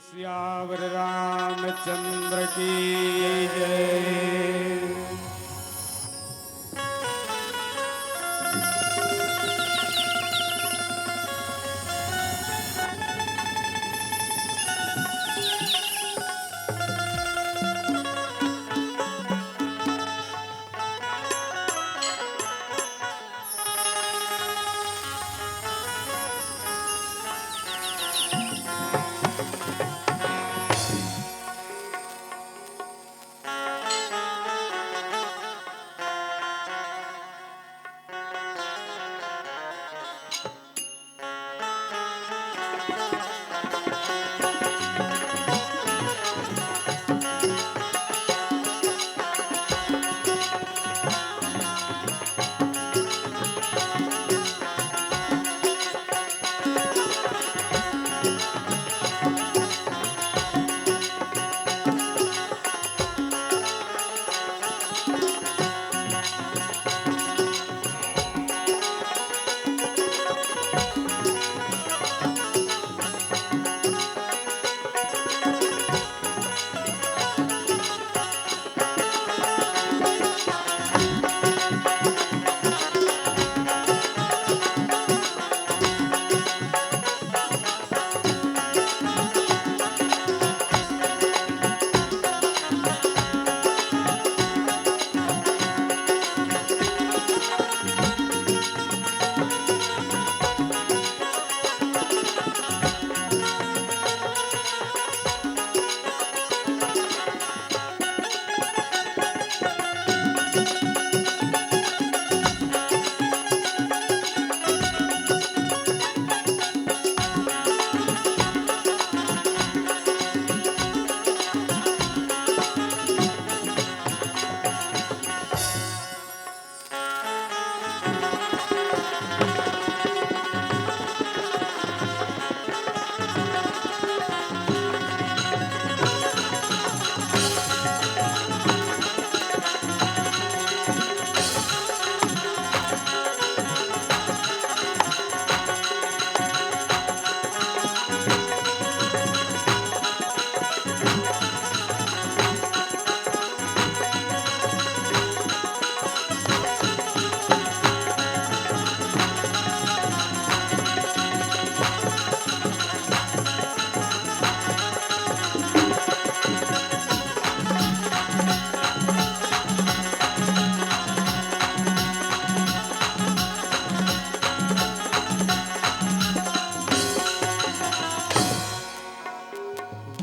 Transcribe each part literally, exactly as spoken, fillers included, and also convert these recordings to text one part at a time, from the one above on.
सियावर रामचंद्र की जय।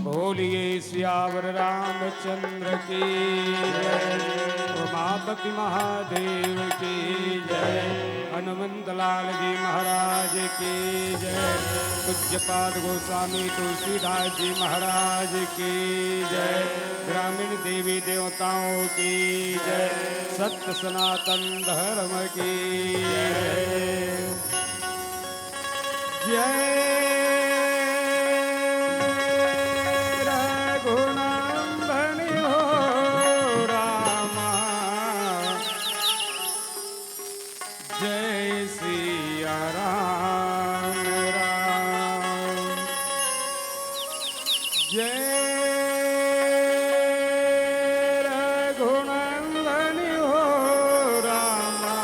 बोलिए सियावर रामचंद्र की जय, उमापति महादेव की जय, हनुमंत लाल जी महाराज की जय, पूज्यपाद गोस्वामी तुलसीदास जी महाराज की जय, ग्रामीण देवी देवताओं की जय, सत्य सनातन धर्म की जय। जय रघुनंदन हो रामा, जय सिया राम राम। जय रघुनंदन हो रामा,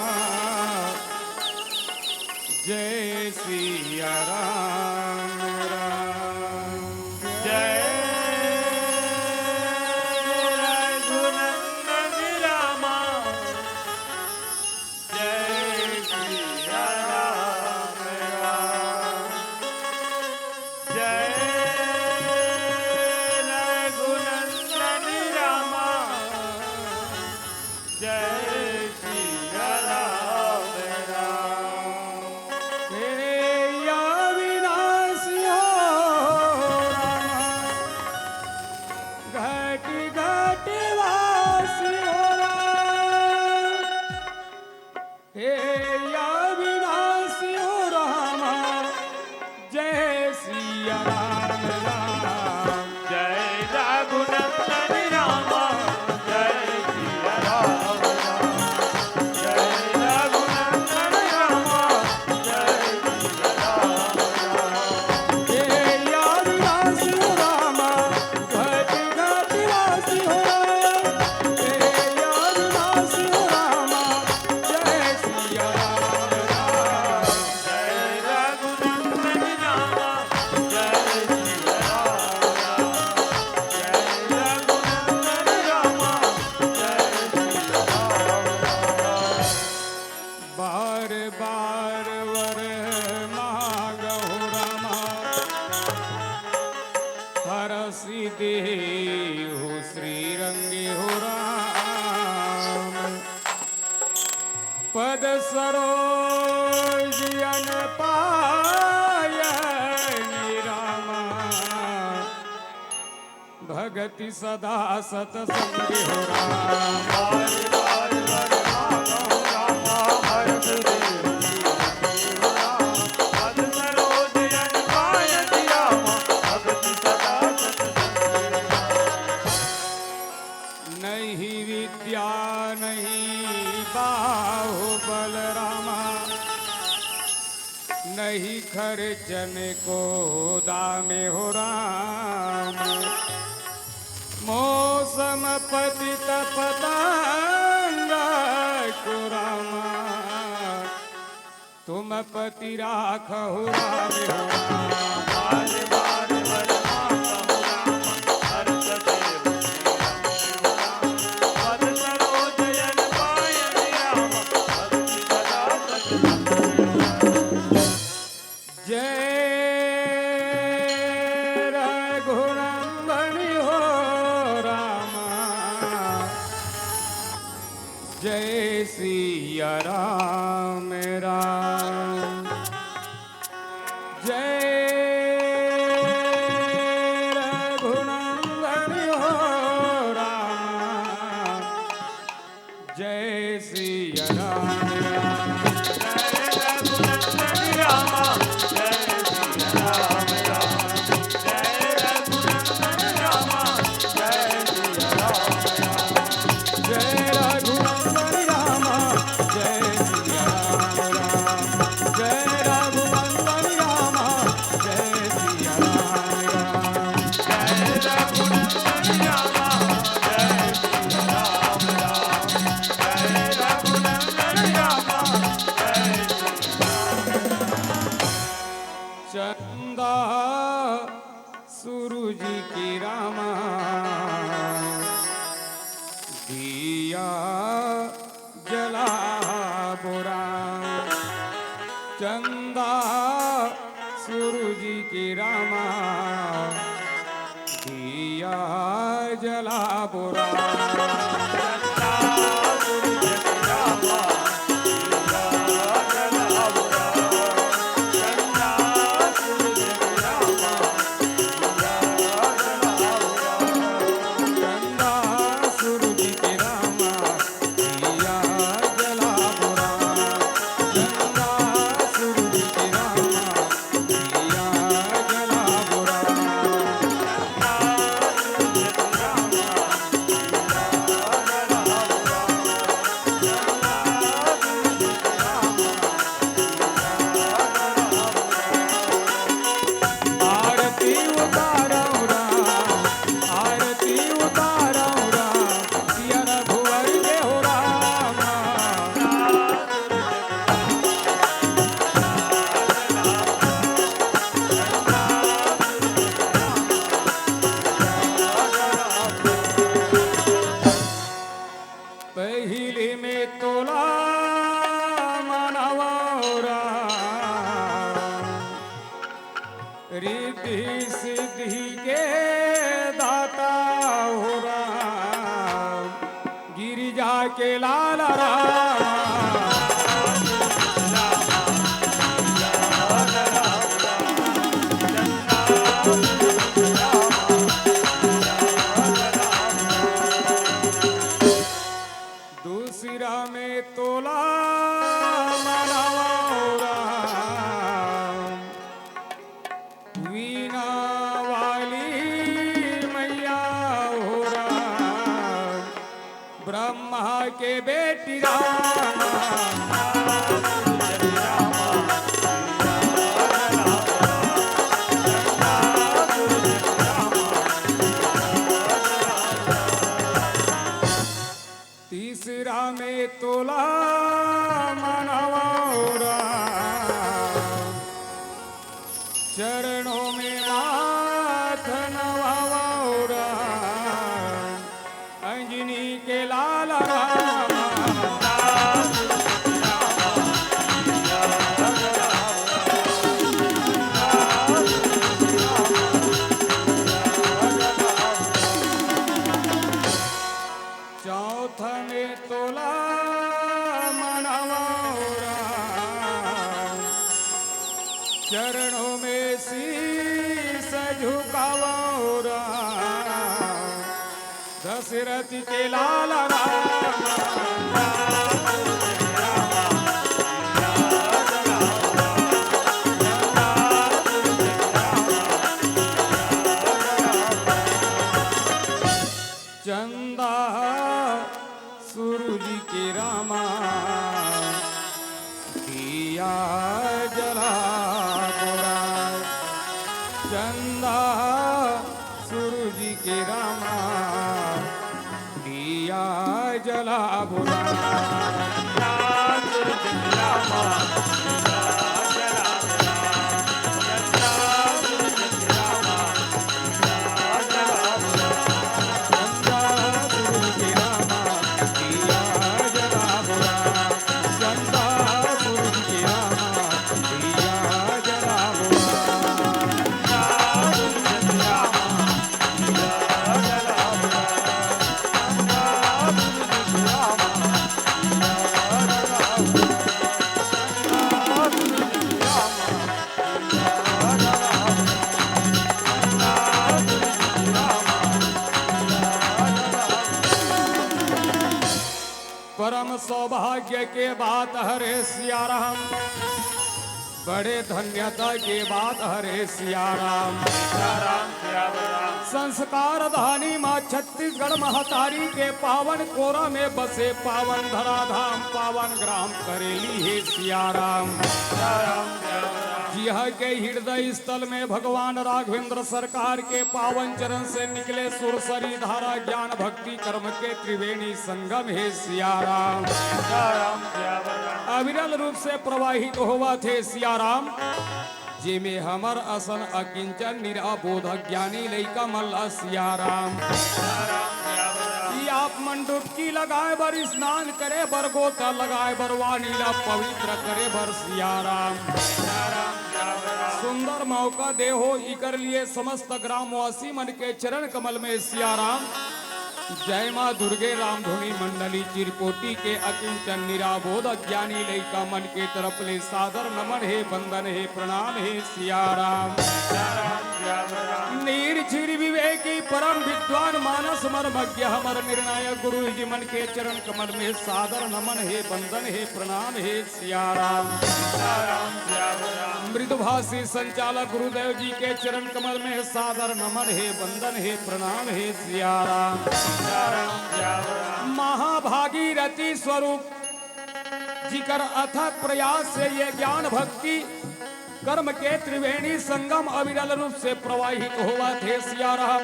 जय सिया राम राम। जय रघुनंदन रामा, जय सिया राम राम। जय रघुनंदन रामा, जय सिया राम राम। तेरे या विनाश हो सरोज अन पायनि रामा, भगति सदा सतसंग हो रामा। नहीं विद्या नहीं बाहुबल रामा, नहीं खर्चन को दाम हो राम। मौसम पतित पतंग को रामा, तुम पति राखहु राम हो राम। जय रघुनंदन हो रामा, जय सिया राम राम। जय रघुनंदन हो रामा, जय सिया राम राम। जय रघुनंदन रामा, जय सिया राम राम। जय रघुनंदन रामा, जय सिया राम राम। जय रघुनंदन रामा, जय सिया राम राम। जय रघुनंदन रामा, जय सिया राम राम। जय रघुनंदन रामा, जय सिया राम राम। जय रघुनंदन रामा, जय सिया राम। चंदा सूरज की रामा, दिया जलाबो राम। चंदा सूरज की रामा, दिया जलाबो राम। आरती उतारव राम, आरती उतारव राम, सिया रघुवर के हो राम। पहिली में तोला मनावा हो राम, रिद्धि सिद्धि के दाता हो राम, गिरिजा के लाल राम। दूसरा में तोला मनावा हो राम, वीणा वाली मैया हो राम, ब्रह्मा के बेटी राम। चरणों में शीश झुकावो राम, दशरथ के लाल राम। चंदा सूरज के रामा, दिया जला बोला। चंदा सूरज के रामा, दिया जला बोला। परम सौभाग्य के बात हरे सिया राम, बड़े धन्यता के बात हरे सिया राम। संस्कार धानी माँ छत्तीसगढ़ महतारी के पावन कोरा में बसे पावन धराधाम पावन ग्राम करेली हे सिया राम। जिहाँ के हृदय स्थल में भगवान राघवेंद्र सरकार के पावन चरण से निकले सुरसरी धारा ज्ञान भक्ति कर्म के त्रिवेणी संगम हे सिया राम। अविरल रूप से प्रवाहित होवत हे सिया राम। जेमे हमर असन अकिंचन निराबोध ज्ञानी लइका मन ला सिया राम। ई आप मन डुबकी लगाए बर, स्नान करे बर, गोता लगाए बर, वाणी ला पवित्र करे बर सिया राम। सुंदर मौका दे हो, इकर लिए समस्त ग्रामवासी मन के चरण कमल में सिया राम। जय माँ दुर्गे रामधुनी मंडली चिरकोटी के अकिंचन निराबोध अज्ञानी लइका मन के तरफ ले सादर नमन हे, बंदन हे, प्रणाम हे सिया राम। नीर झीर विवेकी परम विद्वान मानस मर्मज्ञ हमर निर्णायक गुरु जी मन के चरण कमल में सादर नमन हे, बंदन हे, प्रणाम हे सिया राम। मृदुभाषी संचालक गुरुदेव जी के चरण कमल में सादर नमन हे, बंदन हे, प्रणाम हे सिया राम। महाभागीरथी स्वरूप जिकर अथक प्रयास से ये ज्ञान भक्ति कर्म के त्रिवेणी संगम अविरल रूप से प्रवाहित होवत हे सिया राम।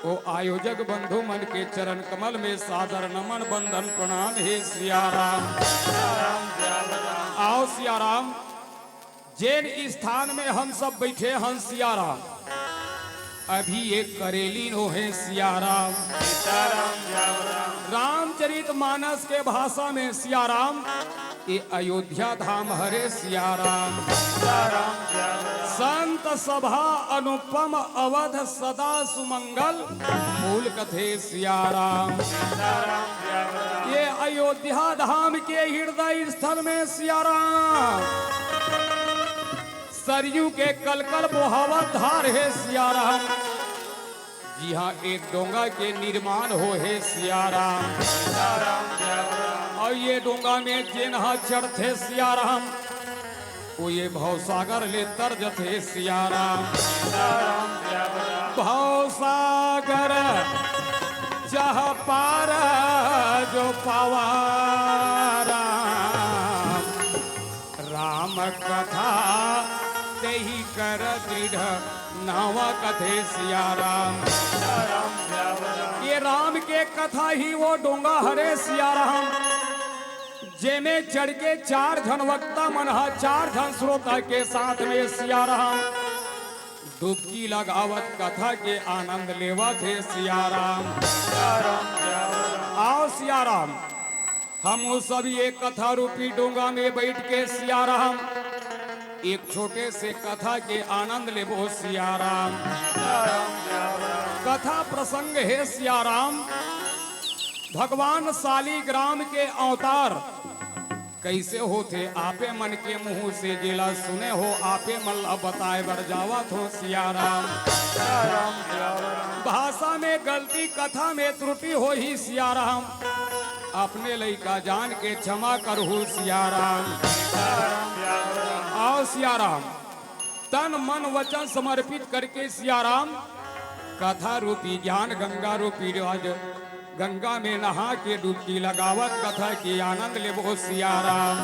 ओ आयोजक बंधु मन के चरण कमल में सादर नमन बंदन प्रणाम हे सिया राम। आओ सिया राम, जेन स्थान में हम सब बैठे हन सिया राम, अभी एक करेलीन हो हे सिया राम। रामचरित मानस के भाषा में सिया राम, ये अयोध्या धाम हरे सिया राम। संत सभा अनुपम अवध सदा सुमंगल, मूल कथे सिया राम। ये अयोध्या धाम के हृदय स्थल में सिया राम, सरयू के कलकल बोहावत धार हे सिया राम। जिहाँ एक डोंगा के निर्माण हो हे सिया राम। अउ ये डोंगा में जेन ह चढ़थे सिया राम, ओ ये भवसागर ले तर जथे सिया राम। भवसागर जह पार जो पावा राम, राम कथा तेहि कर दृढ़ नावा कथे सिया राम। ये राम के कथा ही वो डोंगा हरे सिया राम, जेमे चढ़ के चार झन वक्ता मन ह, चार झन श्रोता के साथ में सिया राम डुबकी लगावत कथा के आनंद लेवत हे सिया राम। आओ सिया राम, हम वो सब ये कथा रूपी डोंगा में बैठ के सिया राम एक छोटे से कथा के आनंद लेबो सिया राम। कथा प्रसंग हे सिया राम, भगवान शालिग्राम के अवतार कइसे होथे आपे मन के मुंह से, जेला सुने हो आपे मन ला बताए बर जावत हो सियाराम। भाषा में गलती, कथा में त्रुटि होही सियाराम, अपने लइका जान के क्षमा करहू सियाराम। आओ सियाराम, तन मन वचन समर्पित करके सियाराम, कथा रूपी ज्ञान गंगा रूपी आज गंगा में नहा के डुबकी लगावत कथा के आनंद लेबो सियाराम।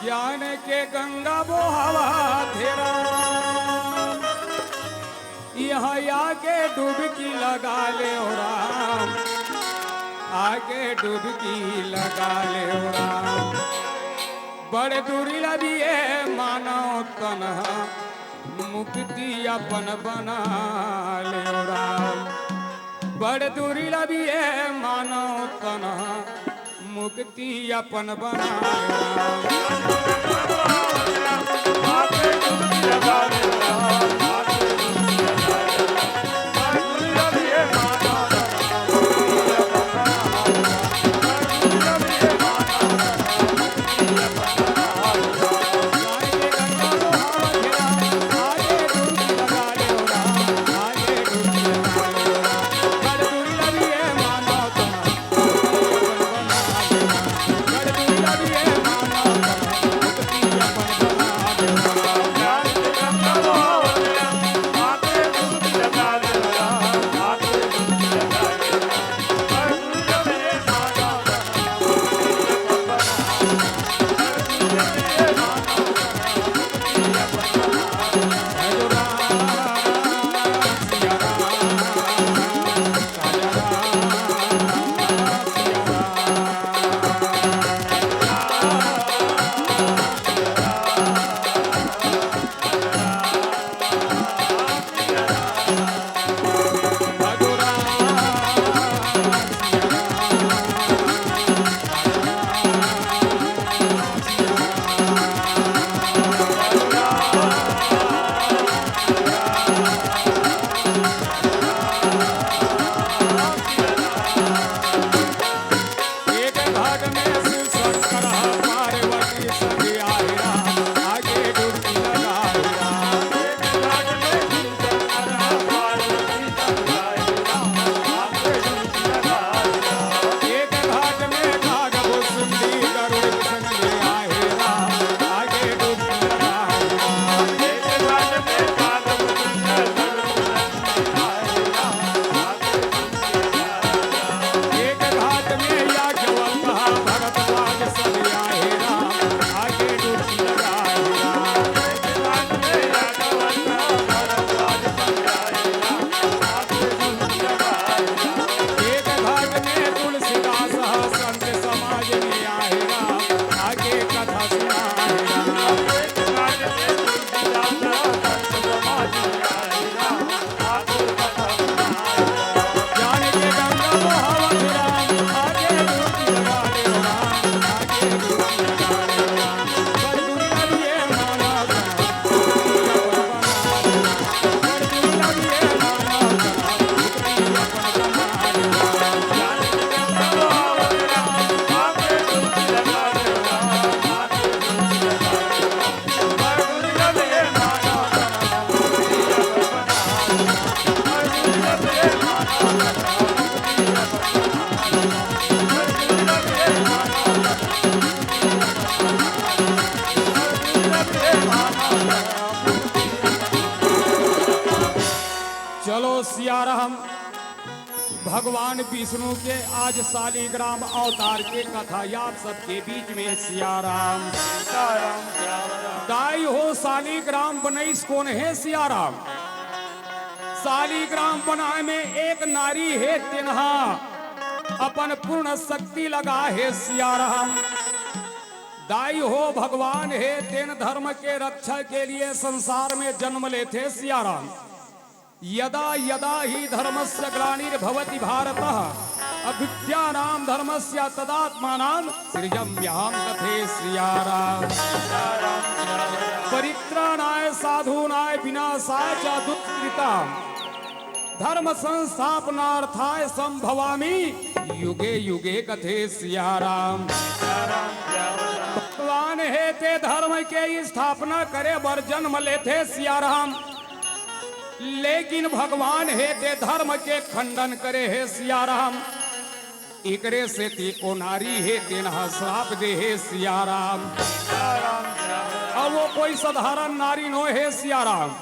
ज्ञान के गंगा बोहावत हे राम, इहाँ आके डुबकी लगा ले ओ राम, आके डुबकी लगा ले ओ राम। बड़ दुर्लभ ये मानव तन, मुक्ति अपन बना ले ओ राम। बड़ दुर्लभ ये मानव तन, मुक्ति अपन बना ले ओ राम। एक घाट में शिव शंकर पार्वती संग आए राम, आगे डुबकी लगाए राम। एक घाट में नाग भुसुंडी गरुड़ संग आए राम, आगे डुबकी लगाए राम। एक घाट में याज्ञवल्क्य भरद्वाज सब आए राम, आगे डुबकी लगाए राम। एक घाट में तुलसीदास संत समाज में आए राम, आगे कथा सुनाए राम। चलो सियाराम, भगवान विष्णु के आज शालिग्राम अवतार के कथा आप सबके बीच में सियाराम। दाई हो शालिग्राम बनइस कोन हे सियाराम? शालिग्राम बनाए में एक नारी हे, तेनहा अपन पूर्ण शक्ति लगा हे सियाराम। दाई हो भगवान हे, तेन धर्म के रक्षा के लिए संसार में जन्म लेथे सियाराम। यदा यदा हि धर्मस्य ग्लानिर्भवति भारत, अभ्युत्थानं धर्मस्य तदात्मानं सृजाम्यहं कथयेयं सियाराम। परित्राणाय साधूनां विनाशाय च दुष्कृताम्। धर्म संस्थापनार्थाय संभवामि युगे युगे कथे सिया राम। भगवान हे ते धर्म के स्थापना करे बर जन्म लेथे सिया राम, लेकिन भगवान हे ते धर्म के खंडन करे हे सिया राम। एकरे सेती ओ नारी हे तेन ह श्राप दे हे सिया राम। अउ वो कोई साधारण नारी नो हे सिया राम।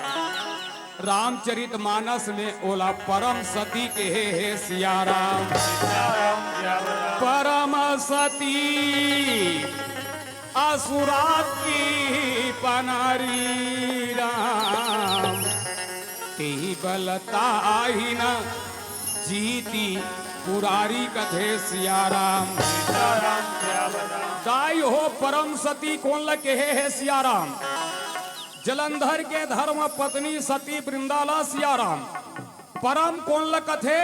रामचरित मानस में ओला परम सती कहे हे सिया राम। परम सती असुरात की पनारी राम, तेही बलता आही न जीती पुरारी कथे सिया राम। दाई हो, परम सती कोन ल कहे हे सिया राम? जलंधर के धर्म पत्नी सती वृंदा ला सिया राम। परम कोन ल कथे,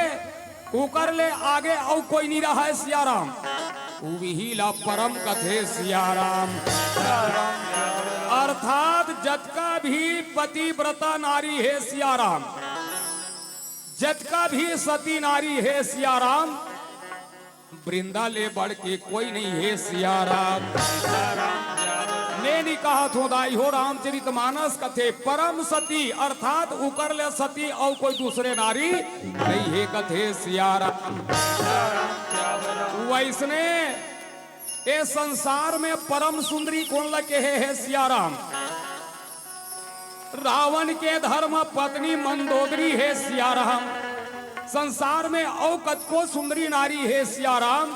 उकर ले आगे अउ कोई नी रहय सिया राम। उही ला परम कथे सिया राम। अर्थात जतका भी पतिव्रता नारी हे सिया राम, जतका भी सती नारी हे सिया राम, वृंदा ले बढ़ के कोई नहीं हे सिया राम। ने नी कहत हो दाई हो, रामचरित मानस कथे परम सती, अर्थात उकर ले सती अउ कोई दूसरे नारी नहीं हे कथे सिया राम। वैसने ए संसार में परम सुंदरी कोन ल कहे हे सिया राम? रावण के धर्म पत्नी मंदोदरी हे सिया राम। संसार में अउ कतको सुंदरी नारी हे सिया राम,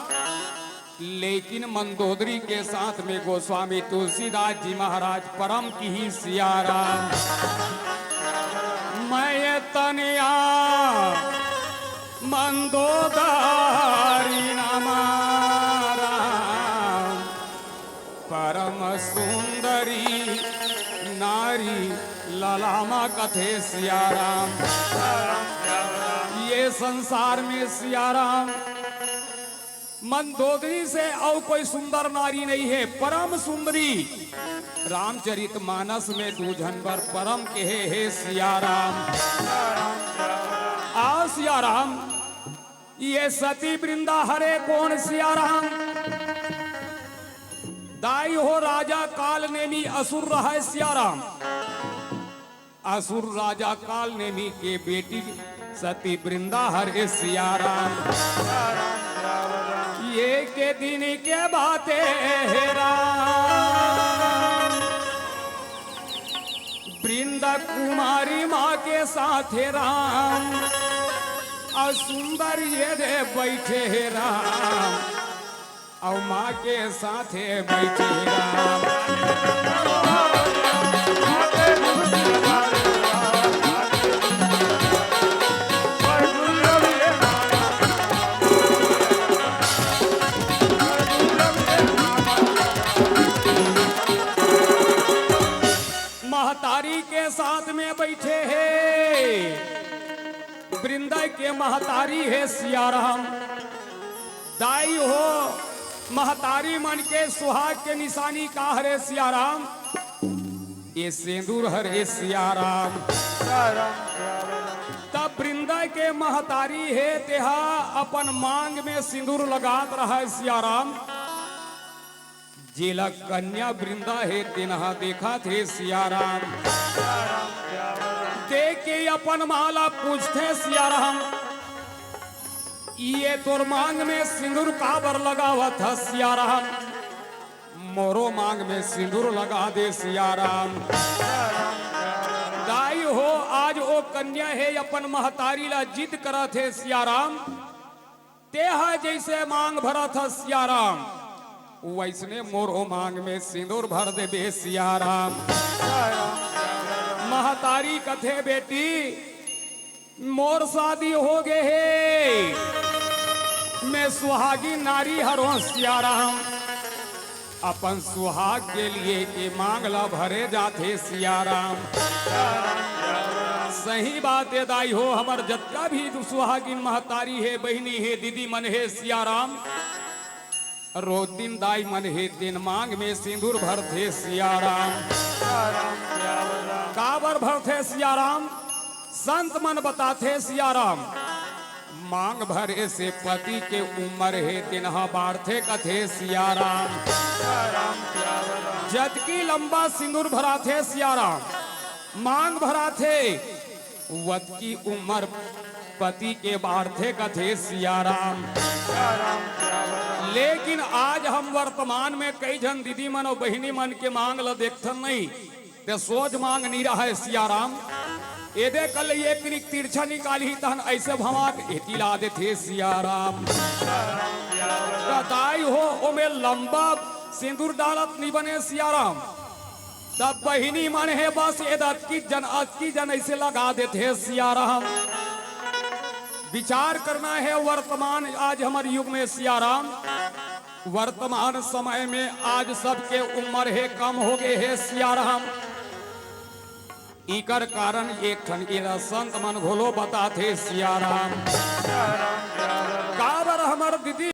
लेकिन मंदोदरी के साथ में गोस्वामी तुलसीदास जी महाराज परम किही सिया राम। मैं तनिया मंदोदरी न मारा, परम सुंदरी नारी ललामा कथे सिया राम। ये संसार में सिया राम, मंदोदरी से अउ कोई सुंदर नारी नहीं हे, परम सुंदरी। रामचरित मानस में दू झन बर परम कहे हे सिया राम। आ सिया राम, ये सती वृंदा हरे कोन सिया राम? दाई हो, राजा काल नेमी असुर रहय सिया राम। असुर राजा काल नेमी के बेटी सती वृंदा हरे सिया राम। एक दिन के बाते हे राम, वृंदा कुमारी माँ के साथ हे राम, अउ सुंदर ये दे बैठे हे राम, अउ माँ के साथे बैठे राम। महतारी के साथ में बैठे हे, वृंदा के महतारी हे सिया राम। दाई हो, महतारी मन के सुहाग के निशानी का हरे सिया राम? ये सेंदूर हरे सिया राम। तब वृंदा के महतारी हे, तेहा अपन मांग में सिंदूर लगात रहय सिया राम। जेला कन्या वृंदा हे, तेनहा देखत हे सिया राम। देख के अपन माँ ला पूछथे सिया राम, ये तोर मांग में सिंदूर काबर लगावत ह सिया राम? मोरो मांग में सिंदूर लगा दे सिया राम। दाई हो, आज ओ कन्या हे अपन महतारी ला जिद करत हे सिया राम। तेहा जैसे मांग भरत ह सिया राम, वैसने मोरो मांग में सिंदूर भर देबे सिया राम। महतारी कथे, बेटी, मोर शादी हो गे हे, मैं सुहागिन नारी हरों सिया राम। अपन सुहाग के लिए के मांग ला भरे जाथे सिया राम। सही बात हे दाई हो, हमर जतका भी सुहागिन महतारी हे, बहिनी हे, दीदी मन हे सिया राम, रोज दिन दाई मन हे तेन मांग में सिंदूर भरथे सिया राम। काबर भरथे सिया राम? संत मन बताथे सिया राम, मांग भरे से पति के उमर हे, तेन ह बाढ़थे कथे सियाराम। जतकी लंबा सिंदूर भराथे सियाराम, मांग भराथे, वतकी उमर पति के बाढ़थे कथे सियाराम। लेकिन आज हम वर्तमान में कई झन दीदी मन अउ बहिनी मन के मांग ल देखथन नहीं, ते सोझ मांग नी रहय सियाराम। एदे कल एक निक तिरछा निकालही तहन अइसे भंवा के एती ला देथे सियाराम। त दाई हो, ओमे लंबा सिंदूर डालत नी बने सियाराम। तब बहिनी मन हे बस एदतकी जन अतकी जन अइसे लगा देथे सियाराम। विचार करना हे वर्तमान आज हमर युग में सियाराम। वर्तमान समय में आज सबके उमर हे कम हो गे हे सियाराम। इकर कारण एक ठन एला संत मन घलो बताथे सियाराम। काबर हमर दीदी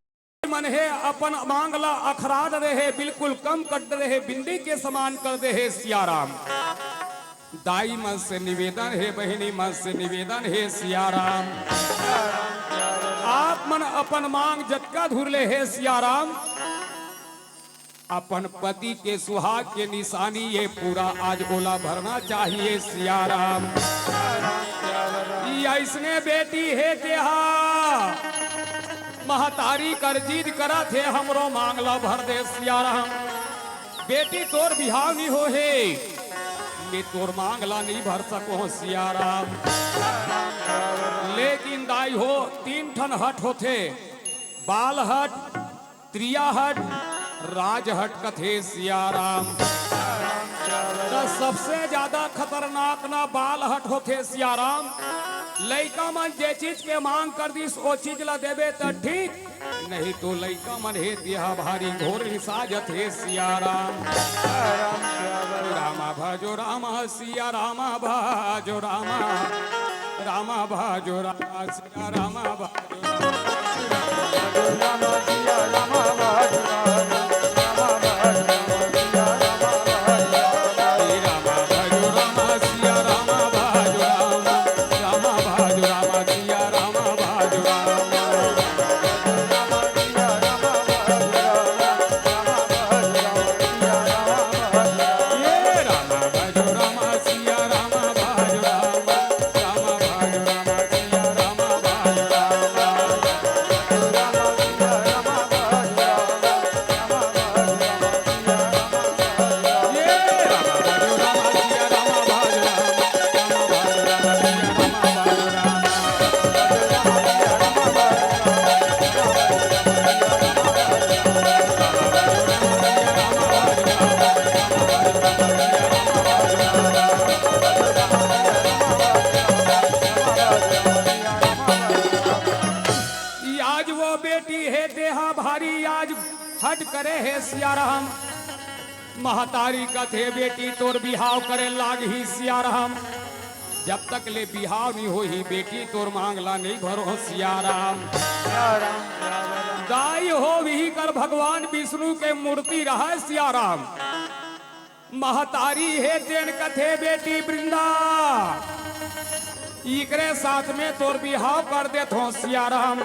मन हे अपन मांग ला अखरा डरे हे, बिल्कुल कम कर डरे हे, बिंदी के समान कर दे हे सियाराम। दाई मन से निवेदन हे, बहिनी मन से निवेदन हे सियाराम, आप मन अपन मांग जतका धुर ले हे सियाराम, अपन पति के सुहाग के निशानी ये पूरा आज ओला भरना चाहिए सियाराम। ई अइसने बेटी हे तेहा महतारी कर जिद करत हे, हमरो मांग ला भर दे सियाराम। बेटी तोर बिहाव नी हो हे, मैं तोर मांग ला नी भर सको सियाराम। लेकिन दाई हो, तीन ठन हट होथे, बाल हट, त्रिया हट, राज हट कथे सियाराम। त सबसे ज्यादा खतरनाक ना बाल हट होथे सियाराम। लइका मन जे चीज के मांग कर दिस, ओ चीज ला देबे त ठीक, नहीं तो लइका मन हे तेहा भारी घोर रिसा जथे सियाराम। रामा भजो रामा सिया रामा भजो रामा, रामा भजो रामा सिया रामा भजो रामा। ई आज वो बेटी हे, तेहा भारी आज हट करे हे सियाराम। महतारी कथे, "बेटी तोर बिहाव करे लागही सियाराम। जब तक ले बिहाव नी होही, बेटी तोर मांग ला नी भरो सियाराम।" दाई हो, इही कर भगवान विष्णु के मूर्ति रहय सियाराम। महतारी हे तेन कथे, "बेटी वृंदा, इकरे साथ में तोर बिहाव कर देथों सियाराम।"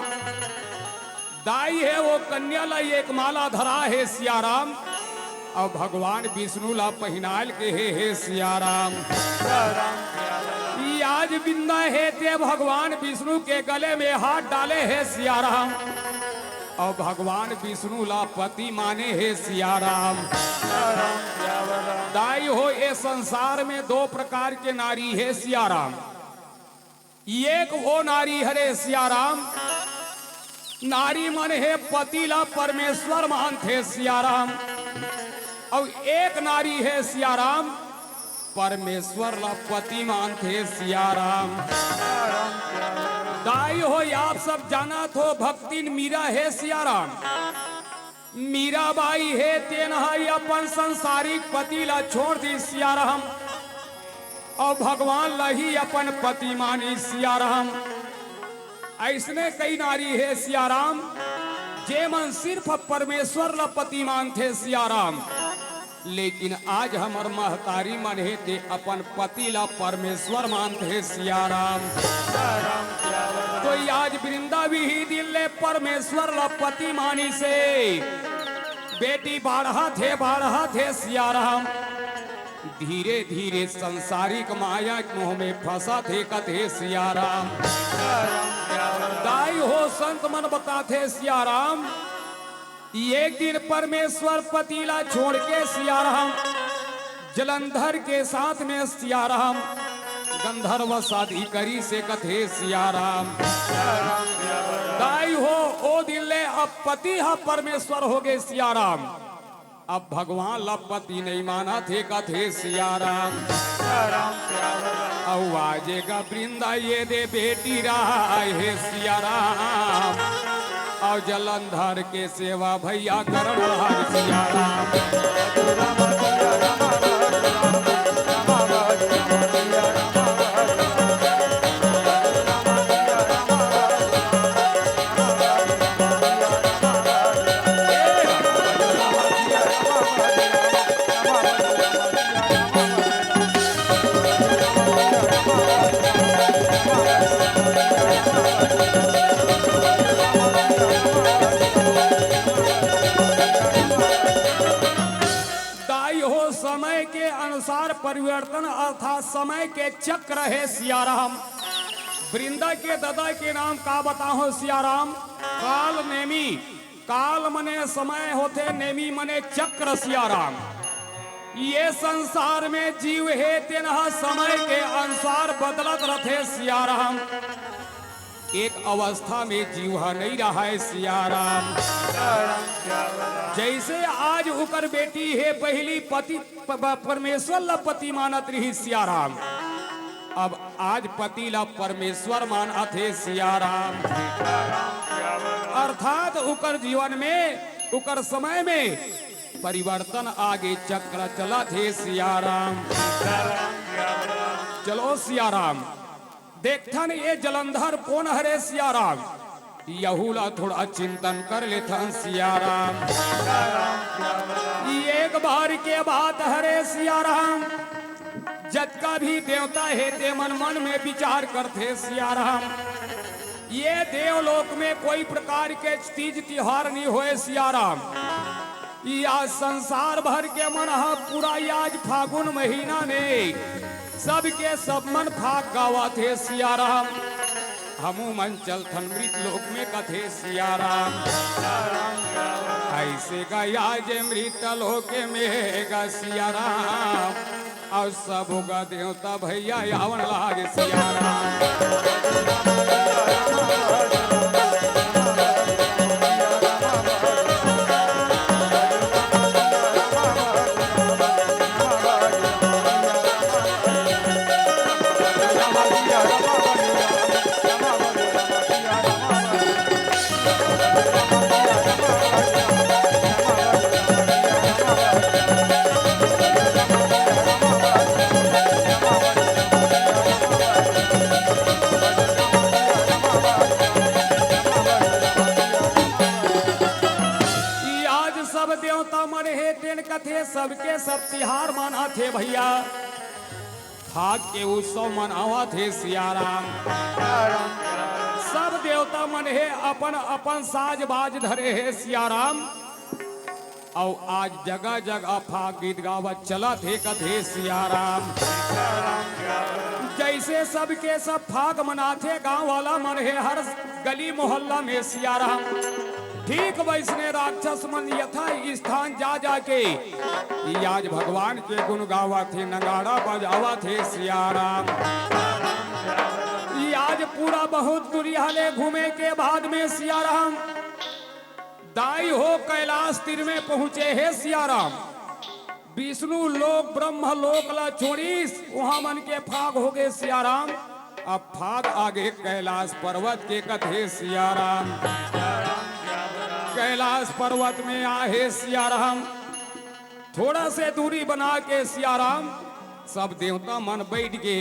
दाई हे वो कन्या ला एक माला धरा हे सियाराम, अउ भगवान विष्णु ला पहिनायल के हे, हे सियाराम। ई आज वृंदा हे ते भगवान विष्णु के गले में हाथ डाले हे सियाराम। अउ भगवान विष्णु ला पति माने हे सियाराम। दाई हो, ए संसार में दो प्रकार के नारी हे सियाराम। एक वो नारी हरे सियाराम, नारी मन हे पति ला परमेश्वर मानथे सियाराम, अउ एक नारी हे सियाराम, परमेश्वर ला पति मानथे सियाराम। दाई हो, आप सब जानत हो, भक्तिन मीरा हे सियाराम। मीराबाई हे, तेन ह अपन संसारिक पति ला छोड़ दिस सियाराम, अउ भगवान ला ही अपन पति मानिस सियाराम। अइसने कई नारी हे सियाराम, जे मन सिर्फ परमेश्वर ला पति मानथे सियाराम। लेकिन आज हमर महतारी मन हे, ते अपन पति ला परमेश्वर मानथे सियाराम। कोई आज वृंदा विही दिन ले परमेश्वर ल पति मानिस हे। बेटी बाढ़त हे, बाढ़त हे सियाराम। धीरे धीरे संसारिक माया के मोह में फंसत हे कथे सियाराम। दाई हो संत मन बताथे सियाराम, एक दिन परमेश्वर पति ला छोड़ के सियाराम जलंधर के साथ में सियाराम गंधर्व शादी करिस हे कथे सियाराम। दाई हो, ओ दिन ले अब पति ह परमेश्वर होगे सियाराम। अब भगवान ला पति नइ मानत हे कथे सियाराम। अउ आजे का वृंदा ये दे बेटी रहा हे सियाराम। अउ जलंधर के सेवा भैया करण लाग सियाराम। दाई हो, समय के अनुसार परिवर्तन अर्थात समय के चक्र हे सियाराम। वृंदा के ददा के नाम का बताहो सियाराम? काल नेमी। काल मने समय होथे, नेमी मने चक्र सियाराम। ये संसार में जीव हे तेन ह समय के अनुसार बदलत रथे सियाराम। एक अवस्था में जीव ह नइ रहय सियाराम। जैसे आज उकर बेटी हे, पहिली पति प-, प-, परमेश्वर ला पति मानत रही सियाराम, अब आज पति ला परमेश्वर मानत हे सियाराम। अर्थात उकर जीवन में, उकर समय में परिवर्तन आगे चक्र चलत हे सियाराम। चलो सियाराम, देखथन ये जलंधर कोन हरे सियाराम, यहू ला थोड़ा चिंतन कर लेथन सियाराम। ये एक बार के बात हरे सियाराम, जतका भी देवता हे ते मन मन में विचार करथे सियाराम। ये देवलोक में कोई प्रकार के तीज तिहार नहीं होए सियाराम। ई आज संसार भर के मन ह पूरा ई आज फागुन महीना में सबके सब मन फाग गावत हे सियाराम। हमू मन चलथन मृत लोक में कथे सियाराम। ऐसे गया जे मृत लोक में गा सियाराम। अउ सब गा देवता भैया आवन लागे सियाराम। ई आज सब देवता मन हे तेन कथे, सबके सब तिहार मनाथे भैया। फाग के उत्सव मनावत हे सियाराम। सब देवता मन हे अपन अपन साज बाज धरे हे सियाराम। अउ आज जगह जगह फाग गीत गावत चलत हे कथे सियाराम। जैसे सबके सब फाग मनाथे, गांव वाला मन हे हर गली मोहल्ला में सियाराम। ठीक वैसने राक्षस मन यथा स्थान जा जाके ई आज भगवान के गुण गावत हे, नगाड़ा बजावत हे सियाराम। ई आज पूरा बहुत दुरिहा ले घूमे के बाद में सियाराम दाई हो कैलाश तीर में पहुंचे हे सियाराम। विष्णु लोक ब्रह्म लोक ला छोड़िस, उहां मन के फाग होगे सियाराम। अब फाग आगे कैलाश पर्वत के कथे सियाराम। कैलाश पर्वत में आहे सियाराम, थोड़ा से दूरी बना के सियाराम सब देवता मन बैठ के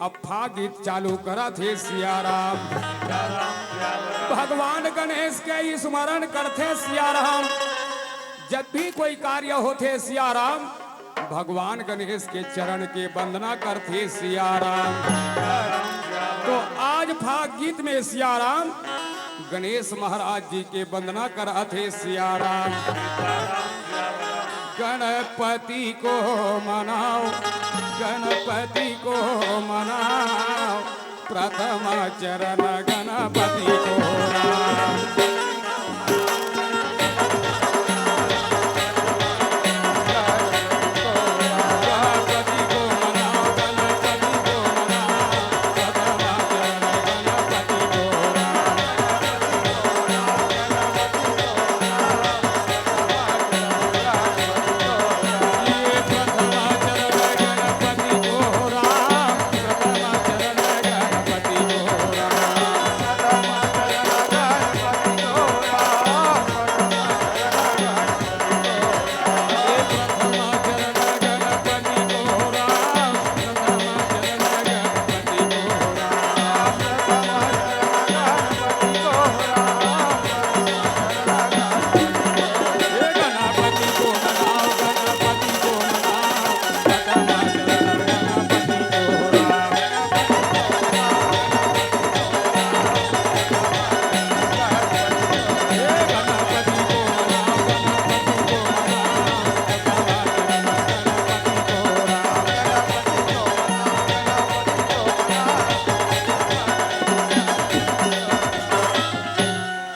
अब फाग गीत चालू करत हे सियाराम। भगवान गणेश के स्मरण करथे सियाराम। जब भी कोई कार्य होथे सियाराम, भगवान गणेश के चरण के वंदना करथे सियाराम। तो आज फाग गीत में सियाराम गणेश महाराज जी के वंदना करत हे सियाराम। गणपति को मनाओ, गणपति को मनाओ, प्रथम चरण गणपति को।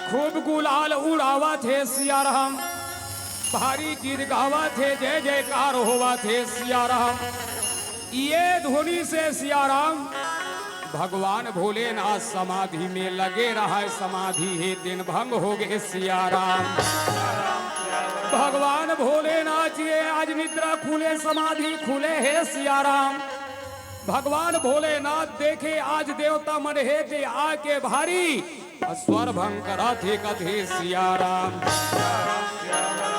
खूब गुलाल उड़ावत हे सियाराम, भारी गीत गावत हे, जय जयकार होवत हे सियाराम। ये धुनी से सियाराम भगवान भोलेनाथ समाधि में लगे रहा, समाधि हे तेन भंग हो गए सियाराम। भगवान भोलेनाथ जी आज निद्रा खुले, समाधि खुले हे सियाराम। भगवान भोलेनाथ देखे आज देवता मन हे ते आके भारी स्वर भंग करत हे कथे सियाराम।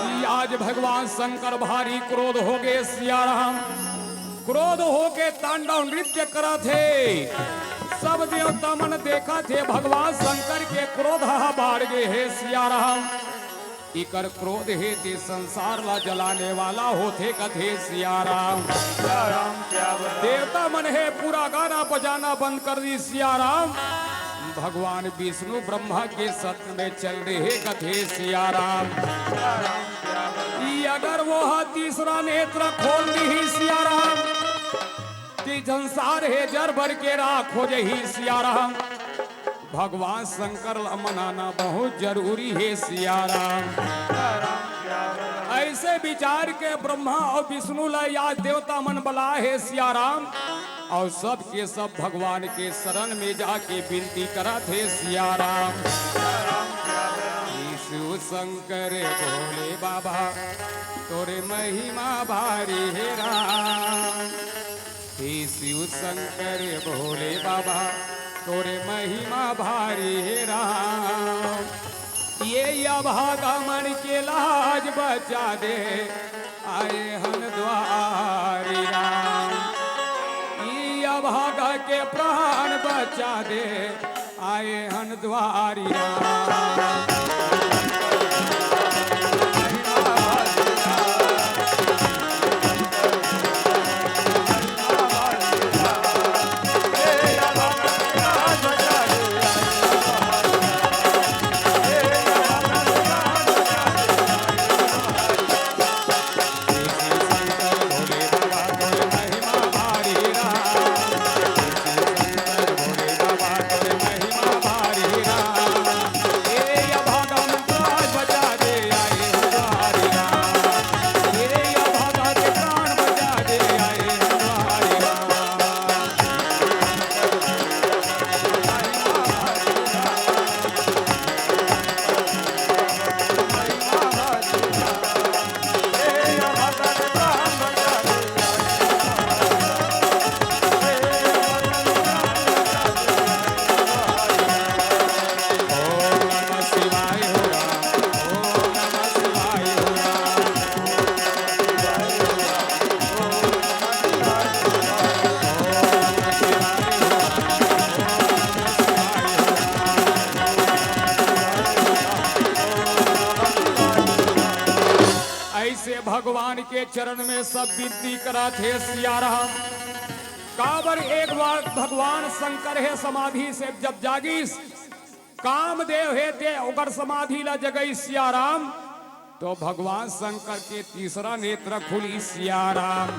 ई आज भगवान शंकर भारी क्रोध हो गए सियाराम। क्रोध होके तांडव नृत्य करत हे। सब देवता मन देखत हे भगवान शंकर के क्रोध ह बाढ़ गे हे सियाराम। इकर क्रोध हे ते संसार ला जलाने वाला होथे कथे सियाराम। देवता मन हे पूरा गाना बजाना बंद कर दी सियाराम। भगवान विष्णु ब्रह्मा के सत में चल रहे कथे सियाराम। ई अगर वो ह तीसरा नेत्र खोल दी सियाराम, कि संसार हे जर भर के राख हो जही सियाराम। भगवान शंकर ला मनाना बहुत जरूरी हे सियाराम। ऐसे विचार के ब्रह्मा अउ विष्णु ला या देवता मन बलाए हे सियाराम, अउ सब के सब भगवान के शरण में जाके विनती करत हे सियाराम। हे शिव शंकर भोले बाबा, तोरे महिमा भारी हे राम। हे शिव शंकर भोले बाबा, तोरे महिमा भारी हे राम। ये अभागा मन के लाज बचा दे, आए हन द्वारी राम। ये अभागा के प्राण बचा दे, आए हन द्वारी राम। ऐसे भगवान के चरण में सब विनती करत हे सियाराम। काबर एक बार भगवान शंकर हे समाधि से जब जागिस, कामदेव हे ते ओकर समाधि ला जगइस सियाराम, तो भगवान शंकर के तीसरा नेत्र खुलिस सियाराम।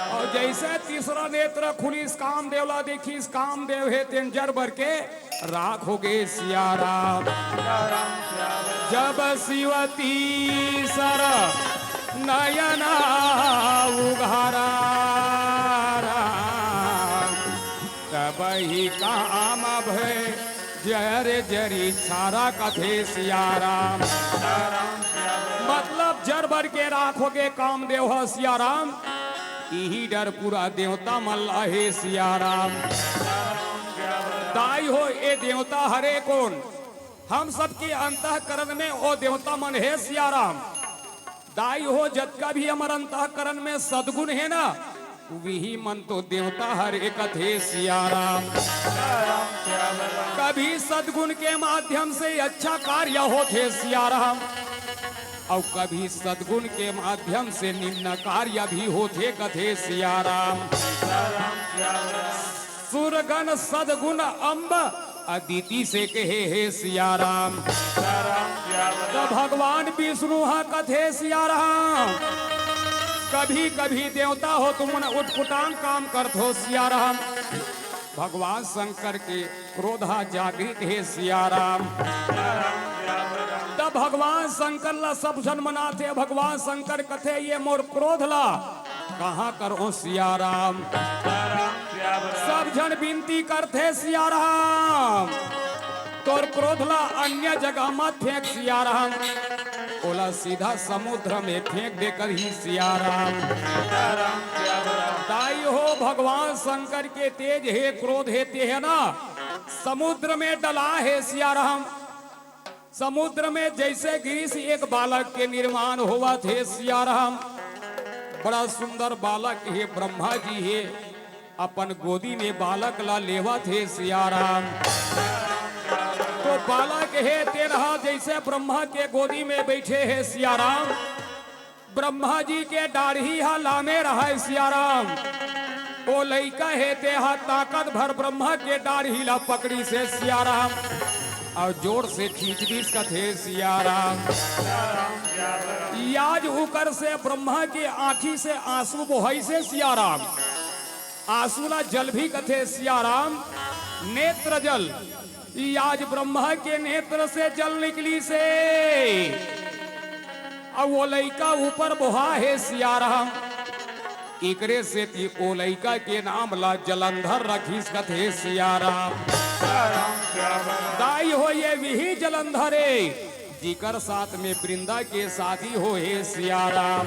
अउ जइसे तीसरा नेत्र खुलिस, कामदेव ला देखिस, कामदेव हे तेन जर बर के राख होगे सियाराम। जब शिव तीसरा नयन उघारा, तब ही काम भय जर जरी छारा कथे सियाराम। मतलब जर बर के राख होगे कामदेव ह सियाराम, इही डर पूरा देवता मन ला हे सियाराम। दाई हो, ए देवता हरे कोन? हम सबके अंतःकरण में ओ देवता मन हे सियाराम। दाई हो, जतका भी हमर अंतःकरण में सद्गुण हे ना, उही मन तो देवता हरे कथे सियाराम। कभी सद्गुण के माध्यम से अच्छा कार्य होथे सियाराम, अउ कभी सद्गुण के माध्यम से निम्न कार्य भी होथे कथे सियाराम। सुरगन सद्गुण अम्ब अदिति से कहे हे सियाराम। त भगवान विष्णु ह कथे सियाराम, कभी कभी देवता हो तुमन उटपुटांग काम करथो सियाराम। भगवान शंकर के क्रोध ह जागृत हे सियाराम। त भगवान शंकर ला सब झन मनाथे, भगवान शंकर कथे ये मोर क्रोध ला कहाँ करो सियाराम। सब झन विनती करथे सियाराम, तोर क्रोध ला अन्य जगह मत फेंक सियाराम, ओला सीधा समुद्र में फेंक दे करही सियाराम। दाई हो, भगवान शंकर के तेज हे, क्रोध हे, ते हे ना, समुद्र में डला हे सियाराम। समुद्र में जइसे गिरिस एक बालक के निर्माण होवत हे सियाराम। बड़ा सुंदर बालक हे, ब्रह्मा जी हे अपन गोदी में बालक ला लेवत हे सियाराम। तो बालक हे तेन ह जइसे ब्रह्मा के गोदी में बइठे हे सियाराम, ब्रह्मा जी के डाढ़ी ह लामे रहय सियाराम। ओ लइका हे ते ह ताकत भर ब्रह्मा के डाढ़ी ला पकड़िस हे सियाराम, अउ जोर से खींच दिस कथे सियाराम। याज उकर से ब्रह्मा के आँखी से आंसू बोहइस हे सियाराम। आंसू ला जल भी कथे सियाराम, नेत्र जल। ई आज ब्रह्मा के नेत्र से जल निकलिस हे, अउ ओ लइका ऊपर बोहा हे सियाराम। एकरे सेती ओ लइका के नाम ला जलंधर रखिस कथे सियाराम। दाई हो, ये विही जलंधर हे, जिकर साथ में वृंदा के शादी होहे सियाराम।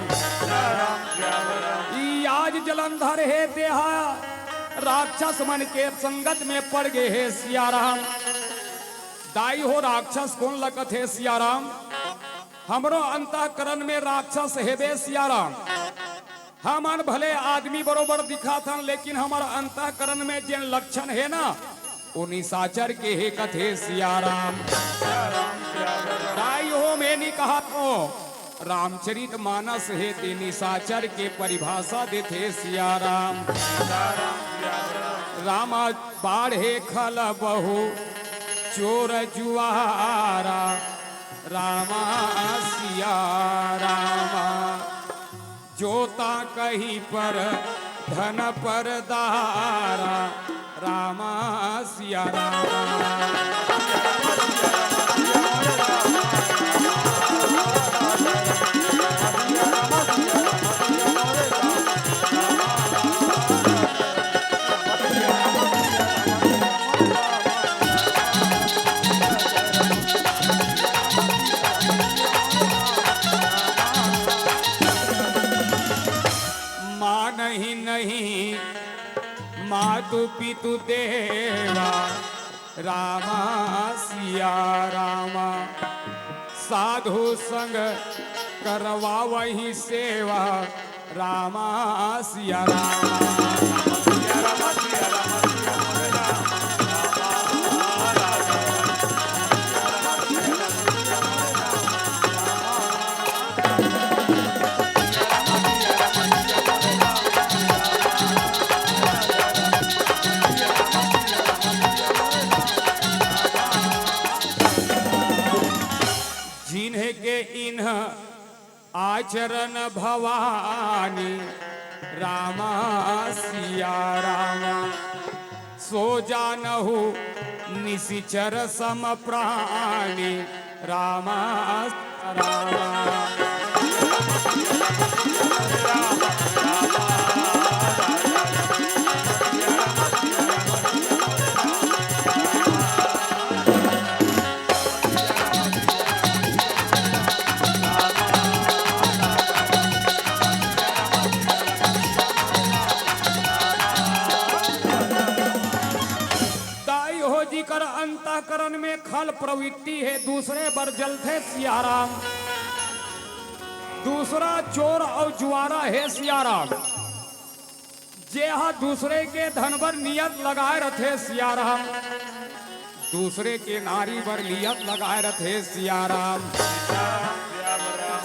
ई आज जलंधर हे तेहा राक्षस मन के संगत में पड़ गे हे सियाराम। दाई हो, राक्षस कोन ल कथे सियाराम? हमरो अंतःकरण में राक्षस हेबे सियाराम। हमन भले आदमी बरोबर दिखाथन, लेकिन हमर अंतःकरण में जेन लक्षण हे ना, ओ निशाचर के हे कथे सियाराम। दाई हो, मैं नी कहत हो, रामचरित मानस हे ते निशाचर के परिभाषा देथे सियाराम। रामा बाढ़े खल बहु चोर जुआरा, रामा सिया रामा। जोता कहीं पर धन पर दारा, रामा सिया रामा। मानहि नहीं मातु पितु देवा, रामा सिया रामा। साधु संग करवावहि सेवा, रामा सिया रामा। चरण भवानी राम सिया राम। सो जानहु निशिचर सम प्राणी राम राम। ताई हो जिकर अंतःकरण में खल प्रवृत्ति हे, दूसरे बर जलथे सियाराम। दूसरा चोर अउ जुआरा हे सियाराम। जे ह दूसरे के धन बर नियत लगाए रथे सियाराम, दूसरे के नारी बर नियत लगाए रथे सियाराम।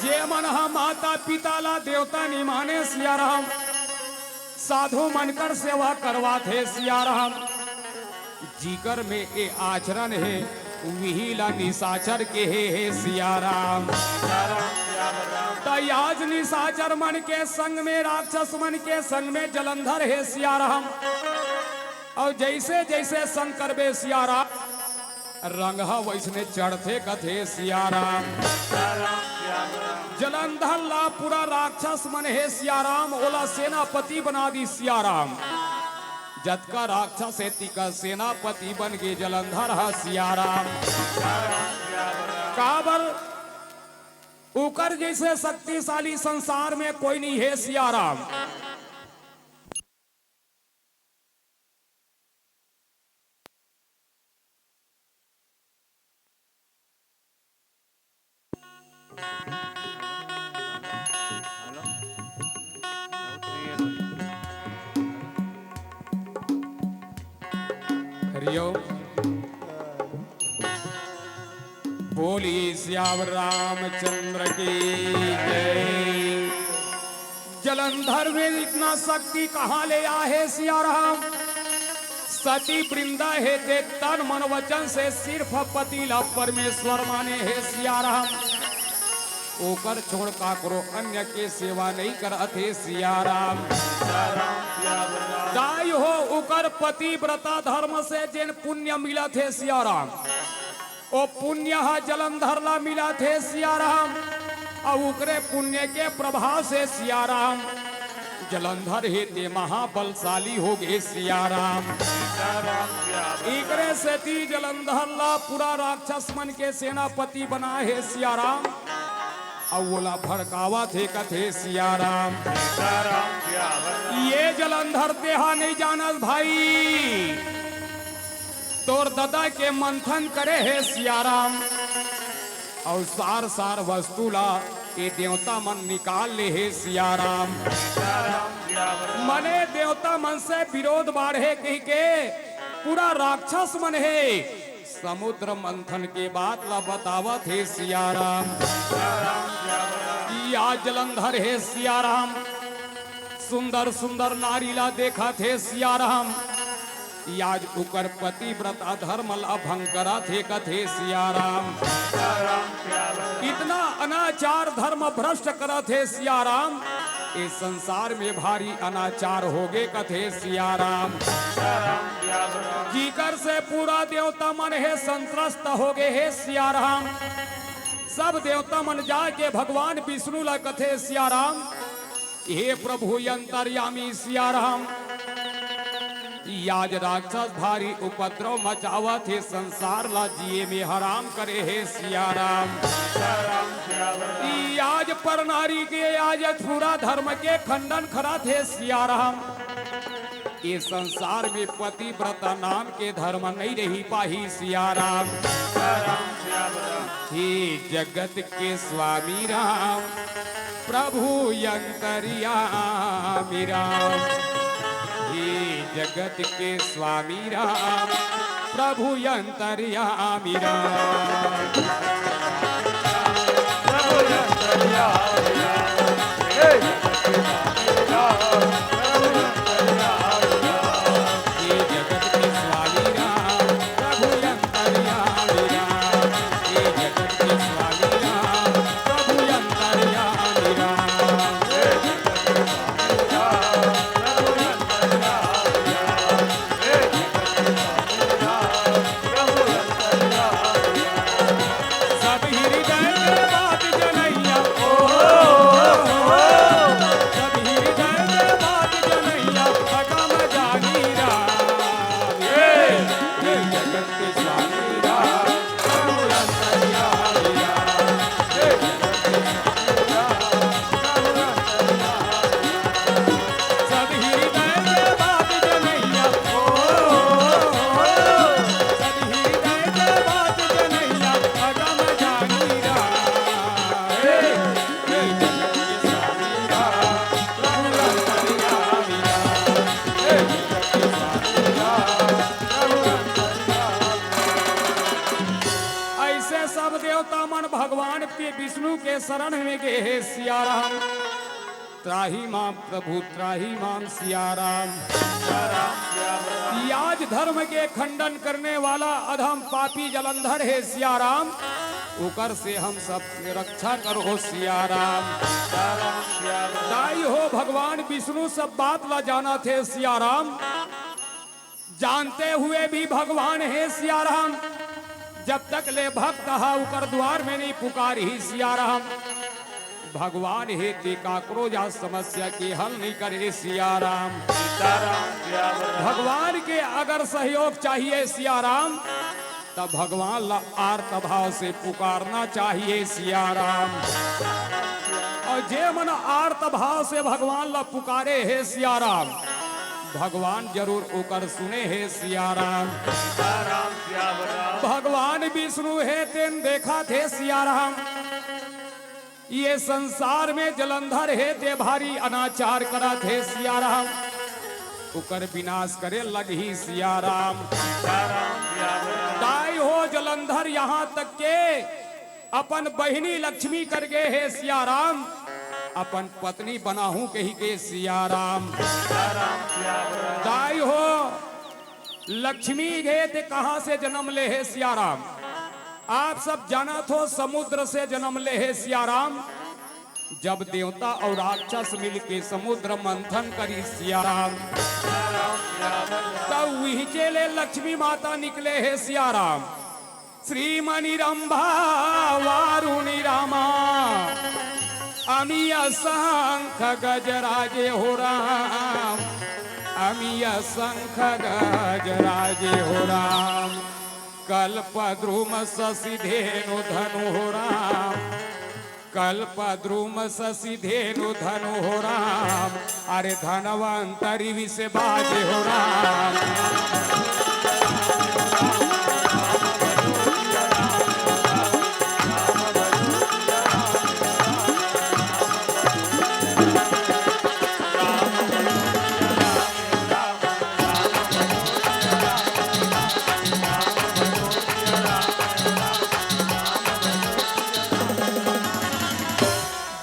जे मन ह माता पिता ला देवता नि माने सियाराम, साधु मन कर सेवा करवाथे सियाराम। जिकर में ए आचरण हे, उही ला निशाचर केहे हे सियाराम। त आज निशाचर मन के संग में, राक्षस मन के संग में जलंधर हे सियाराम। अउ जइसे जइसे संग करबे सियाराम, रंग ह वइसने चढ़थे कथे सियाराम। जलंधर ला पूरा राक्षस मन हे सियाराम, ओला सेनापति बना दिस सियाराम। जतका राक्षस हे तिकर सेनापति बन गे जलंधर ह सियाराम। काबर उकर जइसे शक्तिशाली संसार में कोई नइ हे सियाराम। हरिओम। बोली सियावर रामचंद्र की जय। जलंधर में इतना शक्ति कहाँ ले आहे सियाराम? सती वृंदा हे ते तन मन वचन से सिर्फ पति ला परमेश्वर माने हे सियाराम। ओकर छोड़ काकरो अन्य के सेवा नइ करत हे सियाराम। दाई हो, उकर पतिव्रता धर्म से जेन पुण्य मिलत हे सियाराम, ओ पुण्य ह जलंधर ला मिलत हे सियाराम। अउ उकरे पुण्य के प्रभाव से सियाराम, जलंधर हे ते महाबलशाली हो गे सियाराम। इकरे सेती जलंधर ला पूरा राक्षस मन के सेनापति बना हे सियाराम। अउ ओला भड़कावत हे कथे सियाराम। ये जलंधर तेहा नइ जानस भाई, तोर ददा के मंथन करे हे सियाराम। अउ सार सार वस्तु ला ये देवता मन निकाल ले हे सियाराम। मने देवता मन से विरोध बाढ़े कहिके पूरा राक्षस मन हे समुद्र मंथन के बात ला बतावत हे सियाराम। या जलंधर हे सियाराम, सुंदर सुंदर नारी ला देखत हे सियाराम। आज उकर पतिव्रता धर्म ला भंग करत हे कथे सियाराम। इतना अनाचार धर्म भ्रष्ट करत हे सियाराम। ए संसार में भारी अनाचार होगे कथे सियाराम। जिकर से पूरा देवता मन हे संत्रस्त होगे हे सियाराम। सब देवता मन जाके भगवान विष्णु ला कथे सियाराम, हे प्रभु अंतर्यामी सियाराम, आज राक्षस भारी उपद्रव मचावत हे, संसार ला जिए में हराम करे हे सियाराम। आज पर नारी के आज पूरा धर्म के खंडन करत हे सियाराम। ये संसार में पतिव्रता नाम के धर्म नइ रही पाही सियाराम। हे जगत के स्वामी राम, प्रभु अंतर्यामी राम। हे जगत के स्वामी राम, प्रभु अंतर्यामी राम। प्रभु अंतर्यामी राम। हे जगत के स्वामी राम, प्रभु अंतर्यामी राम। हे जगत के स्वामी राम, प्रभु अंतर्यामी राम। हे जगत के स्वामी राम, प्रभु अंतर्यामी राम। विष्णु के शरण में गे हे सिया राम। त्राहि माम प्रभु त्राहि माम सिया राम। याज धर्म के खंडन करने वाला अधम पापी जलंधर हे सिया राम, ओकर से हम सब रक्षा करो सिया राम। दाई हो भगवान विष्णु सब बात ला जानत हे सिया राम। जानते हुए भी भगवान हे सिया राम, जब तक ले भक्त हा उकर द्वार में नहीं पुकार ही सिया राम, भगवान हे ते काकरो जा समस्या के हल नहीं करे सिया राम। भगवान के अगर सहयोग चाहिए सिया राम, तब भगवान ला आर्त भाव से पुकारना चाहिए सिया राम। और जे मन आर्त भाव से भगवान ला पुकारे हे सिया राम, भगवान जरूर ओकर सुने हे सिया राम। भगवान विष्णु हे तेन देखत हे सिया राम, ये संसार में जलंधर हे ते भारी अनाचार करत हे सिया राम, ओकर विनाश करे लगही सिया राम। दाई हो जलंधर यहाँ तक के अपन बहिनी लक्ष्मी कर गे हे सिया राम, अपन पत्नी बनाहूं कही के सिया राम। दाई हो लक्ष्मी हे ते कहां से जन्म ले हे सिया राम? आप सब जानत हो समुद्र से जन्म ले हे सिया राम। जब देवता और राक्षस मिलके समुद्र मंथन करी सिया राम, तब उहिचे ले लक्ष्मी माता निकले हे सिया राम। श्रीमणि रंभा वारुणी रामा, अमिया शंख गजराजे हो राम, अमिया शंख गजराजे हो राम। कल्पद्रुम शशि धेनु धनु हो राम, कल्पद्रुम शशि धेनु धनु हो राम। अरे धनवंतरी विष बाजे हो राम।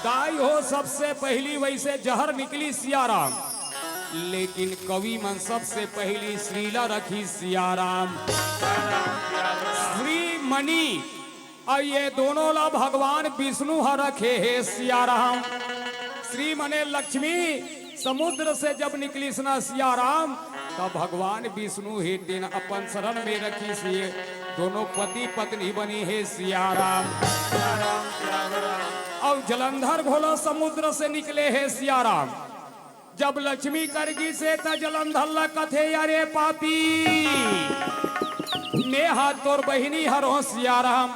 दाई हो, सबसे पहली वैसे जहर निकली सिया राम, लेकिन कवि मन सबसे पहली श्रीला रखी सिया राम। श्रीमणि, अउ ये दोनों ला भगवान विष्णु ह रखे हे सिया राम। श्री मने लक्ष्मी, समुद्र से जब निकलिस ना सिया राम, तब भगवान विष्णु हे तेन अपन शरण में रखिस, ये दोनों पति पत्नी बनी हे सिया राम। अउ जलंधर घलो समुद्र से निकले हे सिया राम। जब लक्ष्मी कर गिस हे त जलंधर ला कथे, "अरे पापी, मेहा तोर बहिनी हरों सिया राम।"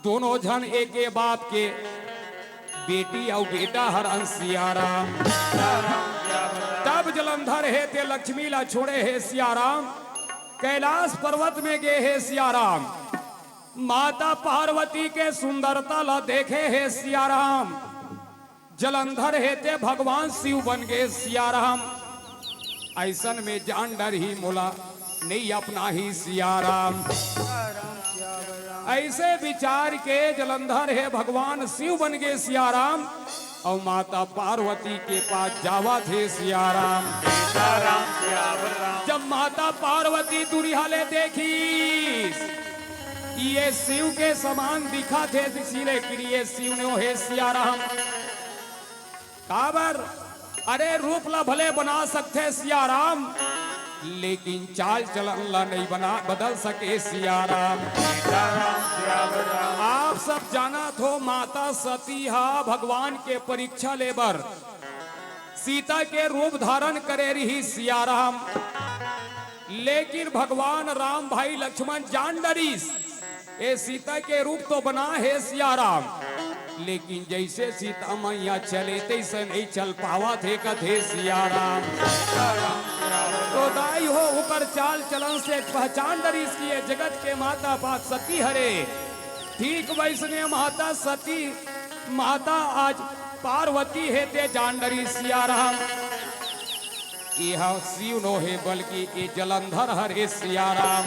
दोनों झन एके बाप के बेटी अउ बेटा हरन सिया राम। तब जलंधर हे ते लक्ष्मी ला छोड़े हे सिया राम, कैलाश पर्वत में गे हे सिया राम। माता पार्वती के सुंदरता ला देखे हे सिया राम। जलंधर हे ते भगवान शिव बन गे सिया राम। अइसन में जान डरही मोला नइ अपनाही सिया राम। अइसे विचार के जलंधर हे भगवान शिव बन गे सिया राम। अउ माता पार्वती के पास जावत हे सिया राम। जब माता पार्वती दुरिहा ले देखिस, ये शिव के समान दिखत हे, इसीलिए कि ये शिव नोहे सिया राम। काबर? अरे, रूप ला भले बना सकथे सिया राम, लेकिन चाल चलन ला नइ बना, बदल सके सिया राम। आप सब जानत हो, माता सती हा भगवान के परीक्षा ले बर सीता के रूप धारण करे रिहिस सिया राम। लेकिन भगवान राम भाई लक्ष्मण जान डरिस, ए सीता के रूप तो बना हे सिया राम, लेकिन जइसे सीता मैया चले तइसे नइ चल पावत हे, कथे सिया राम। तो दाई हो, ओकर चाल चलन से पहचान डरिस कि ये जगत के माता पार्वती हरे। ठीक वइसने माता सती, माता आज पार्वती हे ते जान डरिस सिया राम। एहा शिव नोहे, बल्कि ए जलंधर हरे सिया राम।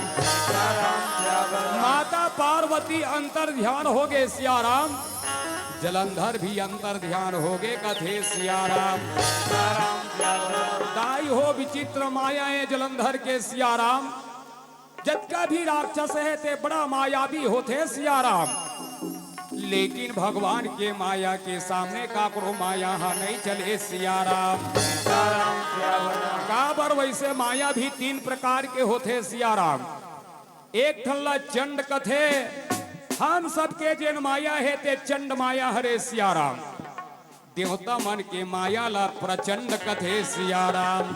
माता पार्वती अंतर ध्यान हो गे सिया राम। जलंधर भी अंतर ध्यान होगे कथे सियाराम। दाई हो विचित्र माया ए जलंधर के सियाराम। जतका भी राक्षस हे ते बड़ा मायावी होथे सियाराम। लेकिन भगवान के माया के सामने काकरो माया ह नइ चले सियाराम। काबर वइसे माया भी तीन प्रकार के होथे सियाराम। एक ठन ला चंड कथे, हम सबके जेन माया हे ते चंड माया हरे सियाराम। देवता मन के माया ला प्रचंड कथे सियाराम।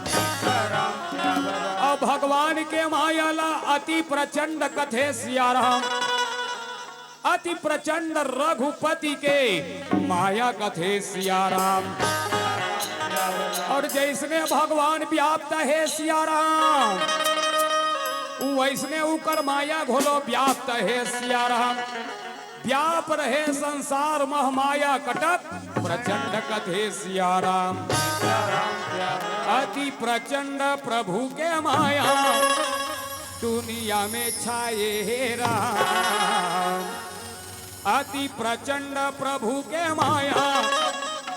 अउ भगवान के माया ला अति प्रचंड कथे सियाराम। अति प्रचंड रघुपति के माया कथे सियाराम। अउ जइसने भगवान व्याप्त हे सियाराम, वइसने उकर माया घलो व्याप्त हे सियाराम। व्याप रहे संसार मह माया कटक, प्रचंड कथे सियाराम। अति प्रचंड प्रभु के माया, दुनिया में छाए हे राम। अति प्रचंड प्रभु के माया,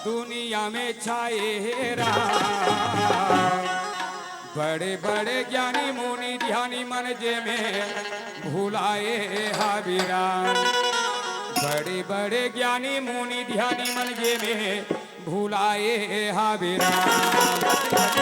दुनिया में छाए हे राम। बड़े बड़े ज्ञानी मुनि ध्यानी मन जे में भुलाए हावि राम। बड़े बड़े ज्ञानी मुनि ध्यानी मन जे में भुलाए हावि राम।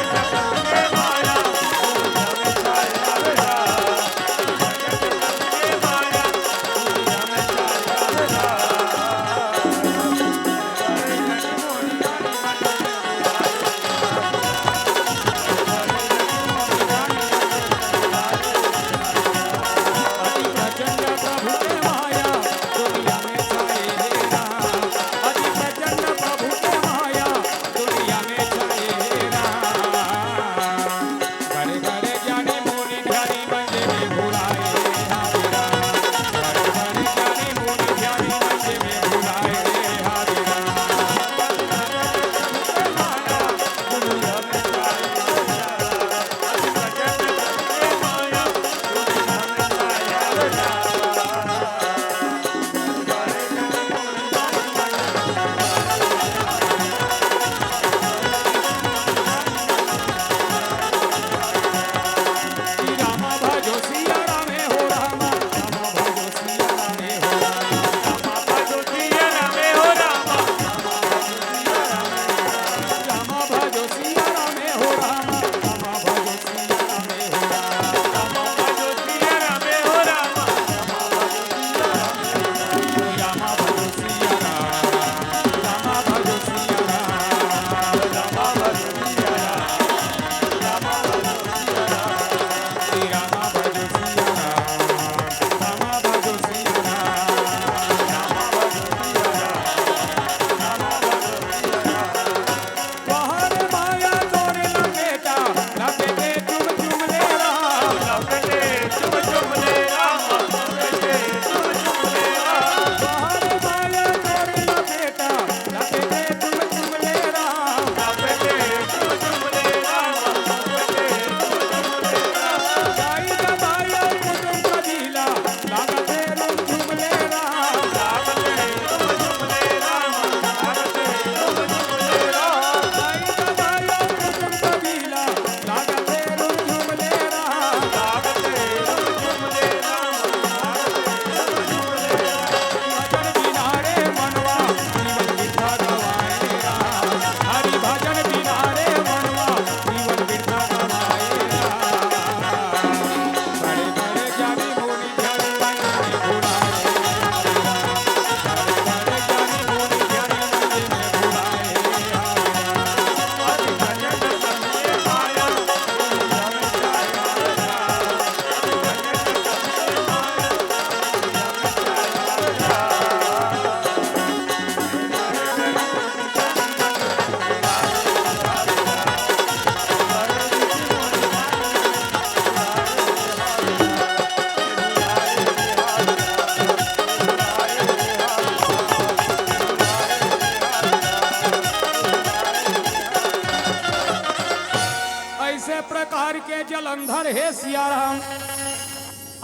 अइसे प्रकार के जलंधर हे सियाराम,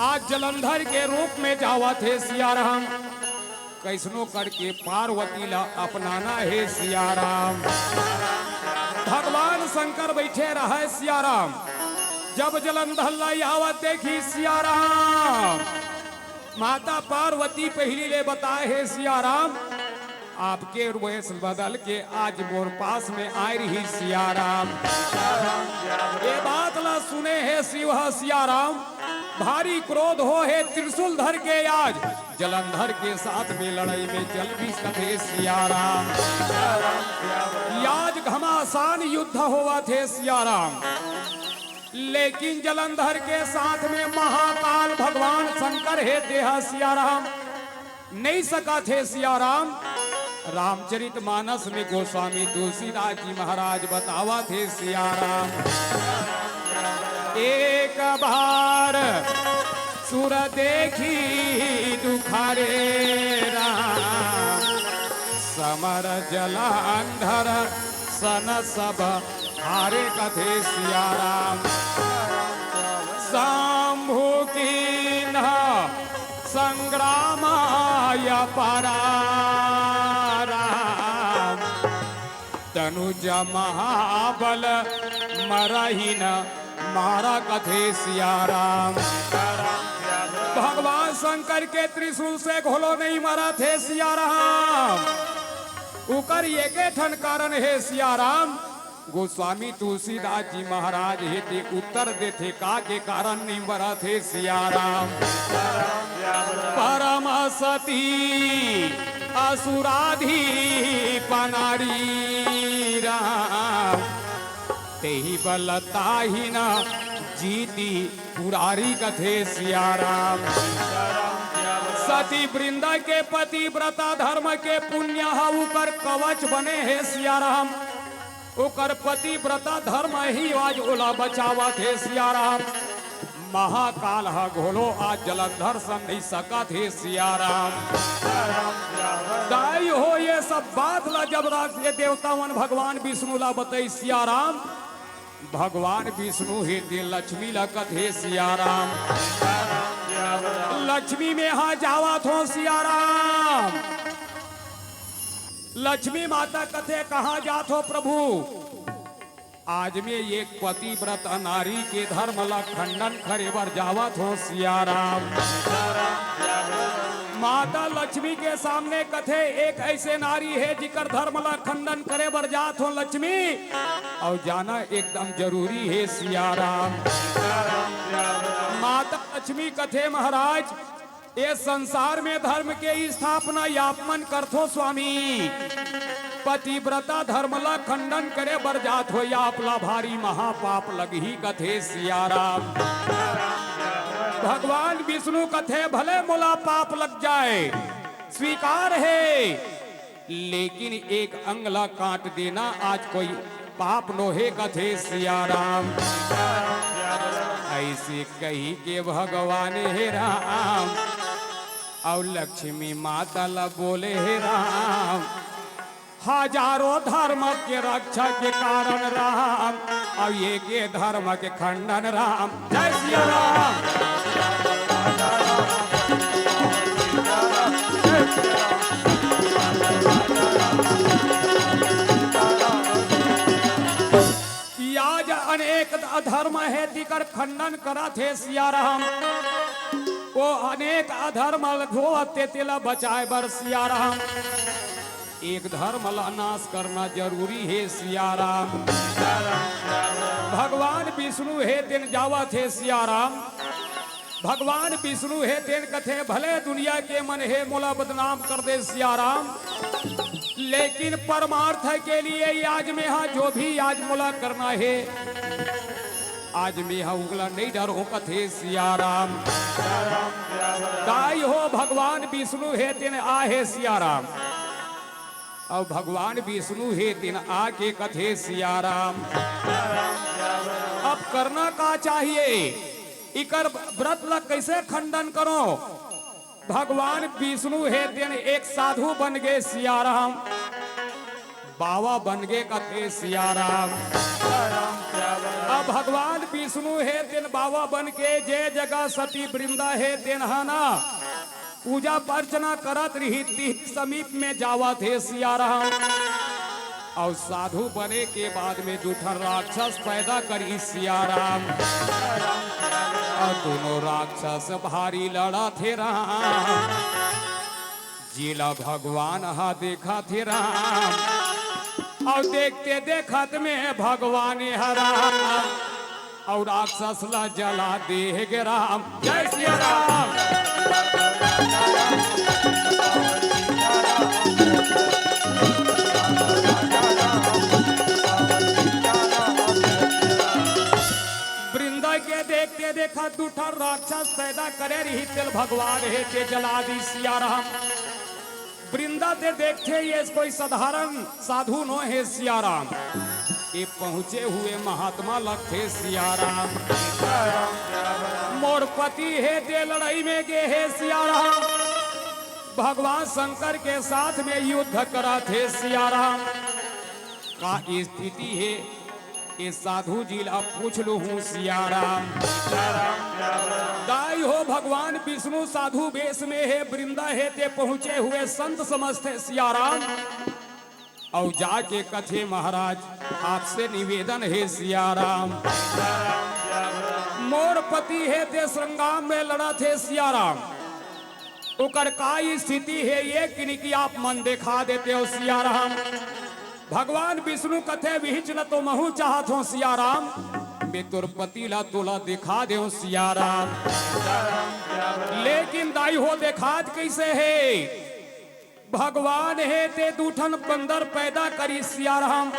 आज जलंधर के रूप में जावत हे सियाराम। कइसनो करके पार्वती ला अपनाना हे सिया राम। भगवान शंकर बइठे रहय सिया राम। जब जलंधर ला आवत देखिस सिया राम, माता पार्वती पहिली ले बताय हे सिया राम, आपके वेश बदल के आज मोर पास में आय रहिस सिया राम। ये बात ला सुने हे शिव ह सिया राम, भारी क्रोध हो हे, त्रिशूल धर के आज जलंधर के साथ में लड़ई में चल दिस कथे सिया राम। आज घमासान युद्ध होवत हे सिया राम, लेकिन जलंधर के साथ में महाकाल भगवान शंकर हे, तेहा सिया राम नइ सकत हे सिया राम। रामचरित मानस में गोस्वामी तुलसीदास जी महाराज बतावत हे सिया राम, एक बार सुर देखी दुखारे राम, समर जलंधर सन सब हारे कथे सिया राम। शंभु कीन्ह संग्राम अपारा राम, तनुज महाबल मरहिन मारा कथे सिया राम। भगवान शंकर के त्रिशूल से घोलो नइ मरत हे सिया राम। उकर एके ठन कारण हे सिया राम। गोस्वामी तुलसीदास जी महाराज हे ते उत्तर देथे, का के कारण नइ मरत हे सिया राम। परम सती असुराधिप नारी राम, तेहि बल ताहि न जीती पुरारी कथे सिया राम। सती वृंदा के पतिव्रता धर्म के पुण्य ह उकर कवच बने हे सिया राम। ओकर पतिव्रता धर्म ही आज ओला बचावत हे सिया राम। महाकाल ह घोलो आज जलंधर सन नइ सकत हे सिया राम। दाई हो, ये सब बात ला जब राज के देवता मन भगवान विष्णु ला बतई सिया राम, भगवान विष्णु हे ते लक्ष्मी ला कथे सिया राम। लक्ष्मी, मेहा जावत हों सिया राम। लक्ष्मी माता कथे, कहाँ जात हो प्रभु? आज में एक पतिव्रता नारी के धर्म ला खंडन करे बर जावत हों सिया राम। माता लक्ष्मी के सामने कथे, एक ऐसे नारी हे जिकर धर्म ला खंडन करे बर जात हों लक्ष्मी, अउ जाना एकदम जरूरी हे सिया राम। माता लक्ष्मी कथे, महाराज, ए संसार में धर्म के स्थापना आप मन करथो स्वामी, पतिव्रता धर्म ला खंडन करे बर जात हो, आप ला भारी महापाप लगही कथे सिया राम। भगवान विष्णु कथे, भले मोला पाप लग जाए, स्वीकार हे, लेकिन एक अंग ला काट देना आज कोई पाप नोहे कथे सिया राम। ऐसे कही के भगवान हे राम अउ लक्ष्मी माता ला बोले हे राम, हजारों धर्म के रक्षा के कारण राम, अउ एक ये धर्म के खंडन राम। जय सिया राम। आज अनेक अधर्म हे, तिकर खंडन करत हे सिया राम। ओ अनेक अधर्म धोवत ते, तेला बचाए बर सिया राम। एक धर्म ला नाश करना जरूरी हे सिया राम। भगवान विष्णु हे तेन जावत हे सिया राम। भगवान विष्णु हे तेन कथे, भले दुनिया के मन हे मोला बदनाम कर दे सिया राम, लेकिन परमार्थ के लिए आज मेहा जो भी आज मोला करना हे, आज मेहा उंगला नइ डरो कथे सिया राम। दाई हो भगवान विष्णु हे तेन आहे सिया राम। अउ भगवान विष्णु हे तेन आके कथे सिया राम। अब करना का चाहिए? इकर व्रत ला कैसे खंडन करो? भगवान विष्णु हे तेन एक साधु बन गे सिया राम, बाबा बन गे कथे सिया राम। अब भगवान विष्णु हे तेन बाबा बन के जे जगह सती वृंदा हे तेन हा ना पूजा अर्चना करत रहिस, तिही समीप में जावत हे सियाराम। अउ साधु बने के बाद में दू ठन राक्षस पैदा करिस सियाराम। अउ दूनों राक्षस भारी लड़त हे राम, जेला भगवान ह देखत हे राम। अउ देखते देखत में भगवान ह राम अउ राक्षस ला जला दे गे राम। जय सिया राम। वृंदा के देखते देखत दू ठन राक्षस पैदा करे रहिस, तेला भगवान हे ते जला दिस सिया राम। वृंदा ते देखथे, ये कोई साधारण साधु नो हे सिया राम, ये पहुँचे हुए महात्मा लगथे सिया राम। मोर पति हे ते लड़ई में गे हे सिया राम, भगवान शंकर के साथ में युद्ध करत हे सिया राम। का स्थिति हे, ये साधु जी ला पूछ लूहूँ सिया राम। दाई हो, भगवान विष्णु साधु वेश में हे, वृंदा हे ते पहुँचे हुए संत समझथे सिया राम। अउ जाके कथे महाराज, आपसे निवेदन हे सिया राम, मोर पति हे ते संग्राम में लड़त हे सिया राम, ओकर का स्थिति हे, ये किनिकी आप मन देखा देते हो सिया राम। भगवान विष्णु कथे, विहिच न तो महूँ चाहत हों सिया राम, मैं तोर पति ला तोला देखा देव सिया राम। लेकिन दाई हो, देखात कैसे हे? भगवान हे ते दू ठन बंदर पैदा करिस सिया राम,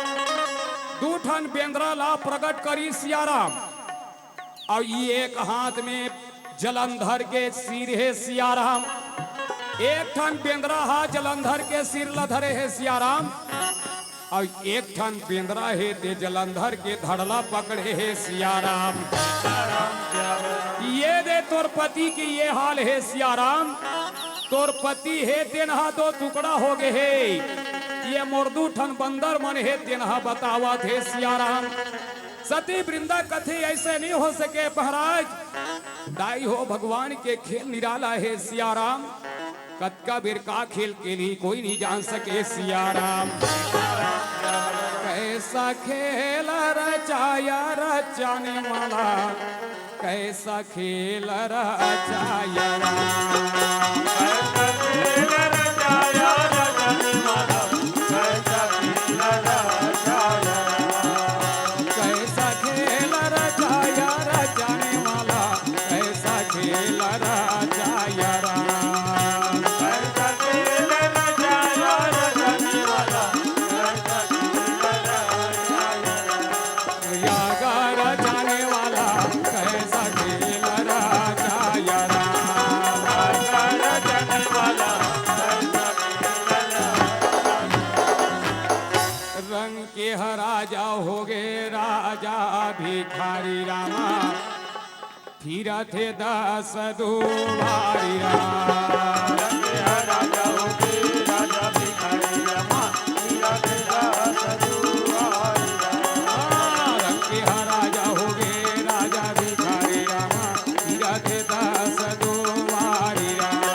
दू ठन बेंदरा ला प्रगट करिस सिया राम। अउ ये एक हाथ में जलंधर के सिर हे सिया राम, एक ठन बेंदरा हा जलंधर के सिर ला धरे हे सिया राम, अउ एक ठन बेंदरा हे ते जलंधर के धड़ ला पकड़े हे सिया राम। ये दे तोर पति के ये हाल हे सिया राम, तोर पति हे तेन हा दो टुकड़ा हो गे हे, ये मोर दू ठन बंदर मन हे तेन हा बतावत हे सिया राम। सती वृंदा कथे, ऐसे नहीं हो सके महाराज। दाई हो, भगवान के खेल निराला हे सिया राम। कतका बेर का खेल खेलही, कोई नहीं जान सके सिया राम। कैसा खेल रचाया रचाने वाला, कैसा खेल रचाया राम। कैसा खेल रचाया रचाने वाला, कैसा खेल रचाया राम। या गा रचाने वाला, कैसा खेल रचाया राम। रंग के ह राजा हो गे राजा भिखारी रामा, फिरत हे दस दुवारी राम। रंग के ह राजा हो गे राजा भिखारी रामा, फिरत हे दस दुवारी राम।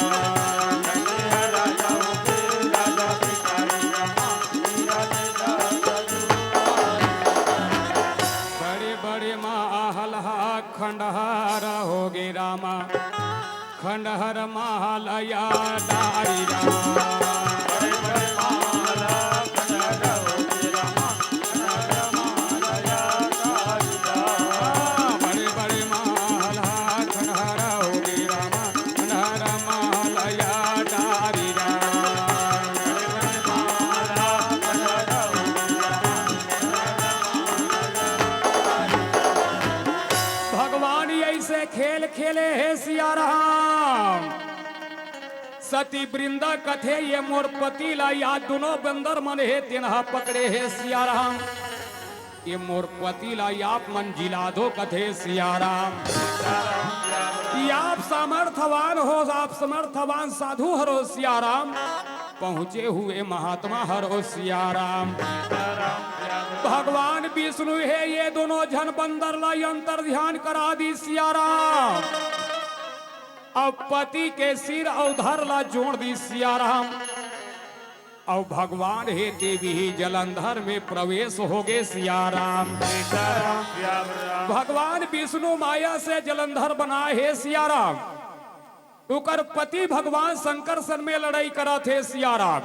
बड़े बड़े महल हा खंडहर हो गे रामा, खंडहर महल या डारी रामा। बड़े बड़े महल हा खंडहर हो गे रामा, खंडहर महल या डारी रामा। भगवान ऐसे खेल खेले हे सिया राम। सती वृंदा कथे, ये मोर पति ला या दुनों बंदर मन हे, तेन हा पकड़े हे सिया राम। ये मोर पति ला आप मन जिला दो कथे सिया राम। ये आप सामर्थवान हो, आप समर्थवान साधु हरो सिया राम। पहुँचे हुए महात्मा हरो सिया राम। भगवान विष्णु हे, ये दुनों झन बंदर ला अंतर ध्यान करा दी सिया राम। अब पति के सिर अउ धड़ ला जोड़ दिस सियाराम। अउ भगवान हे देवी ही जलंधर में प्रवेश होगे सियाराम। भगवान विष्णु माया से जलंधर बनाए हे सियाराम। ओकर पति भगवान शंकर सन में लड़ाई करत हे सियाराम।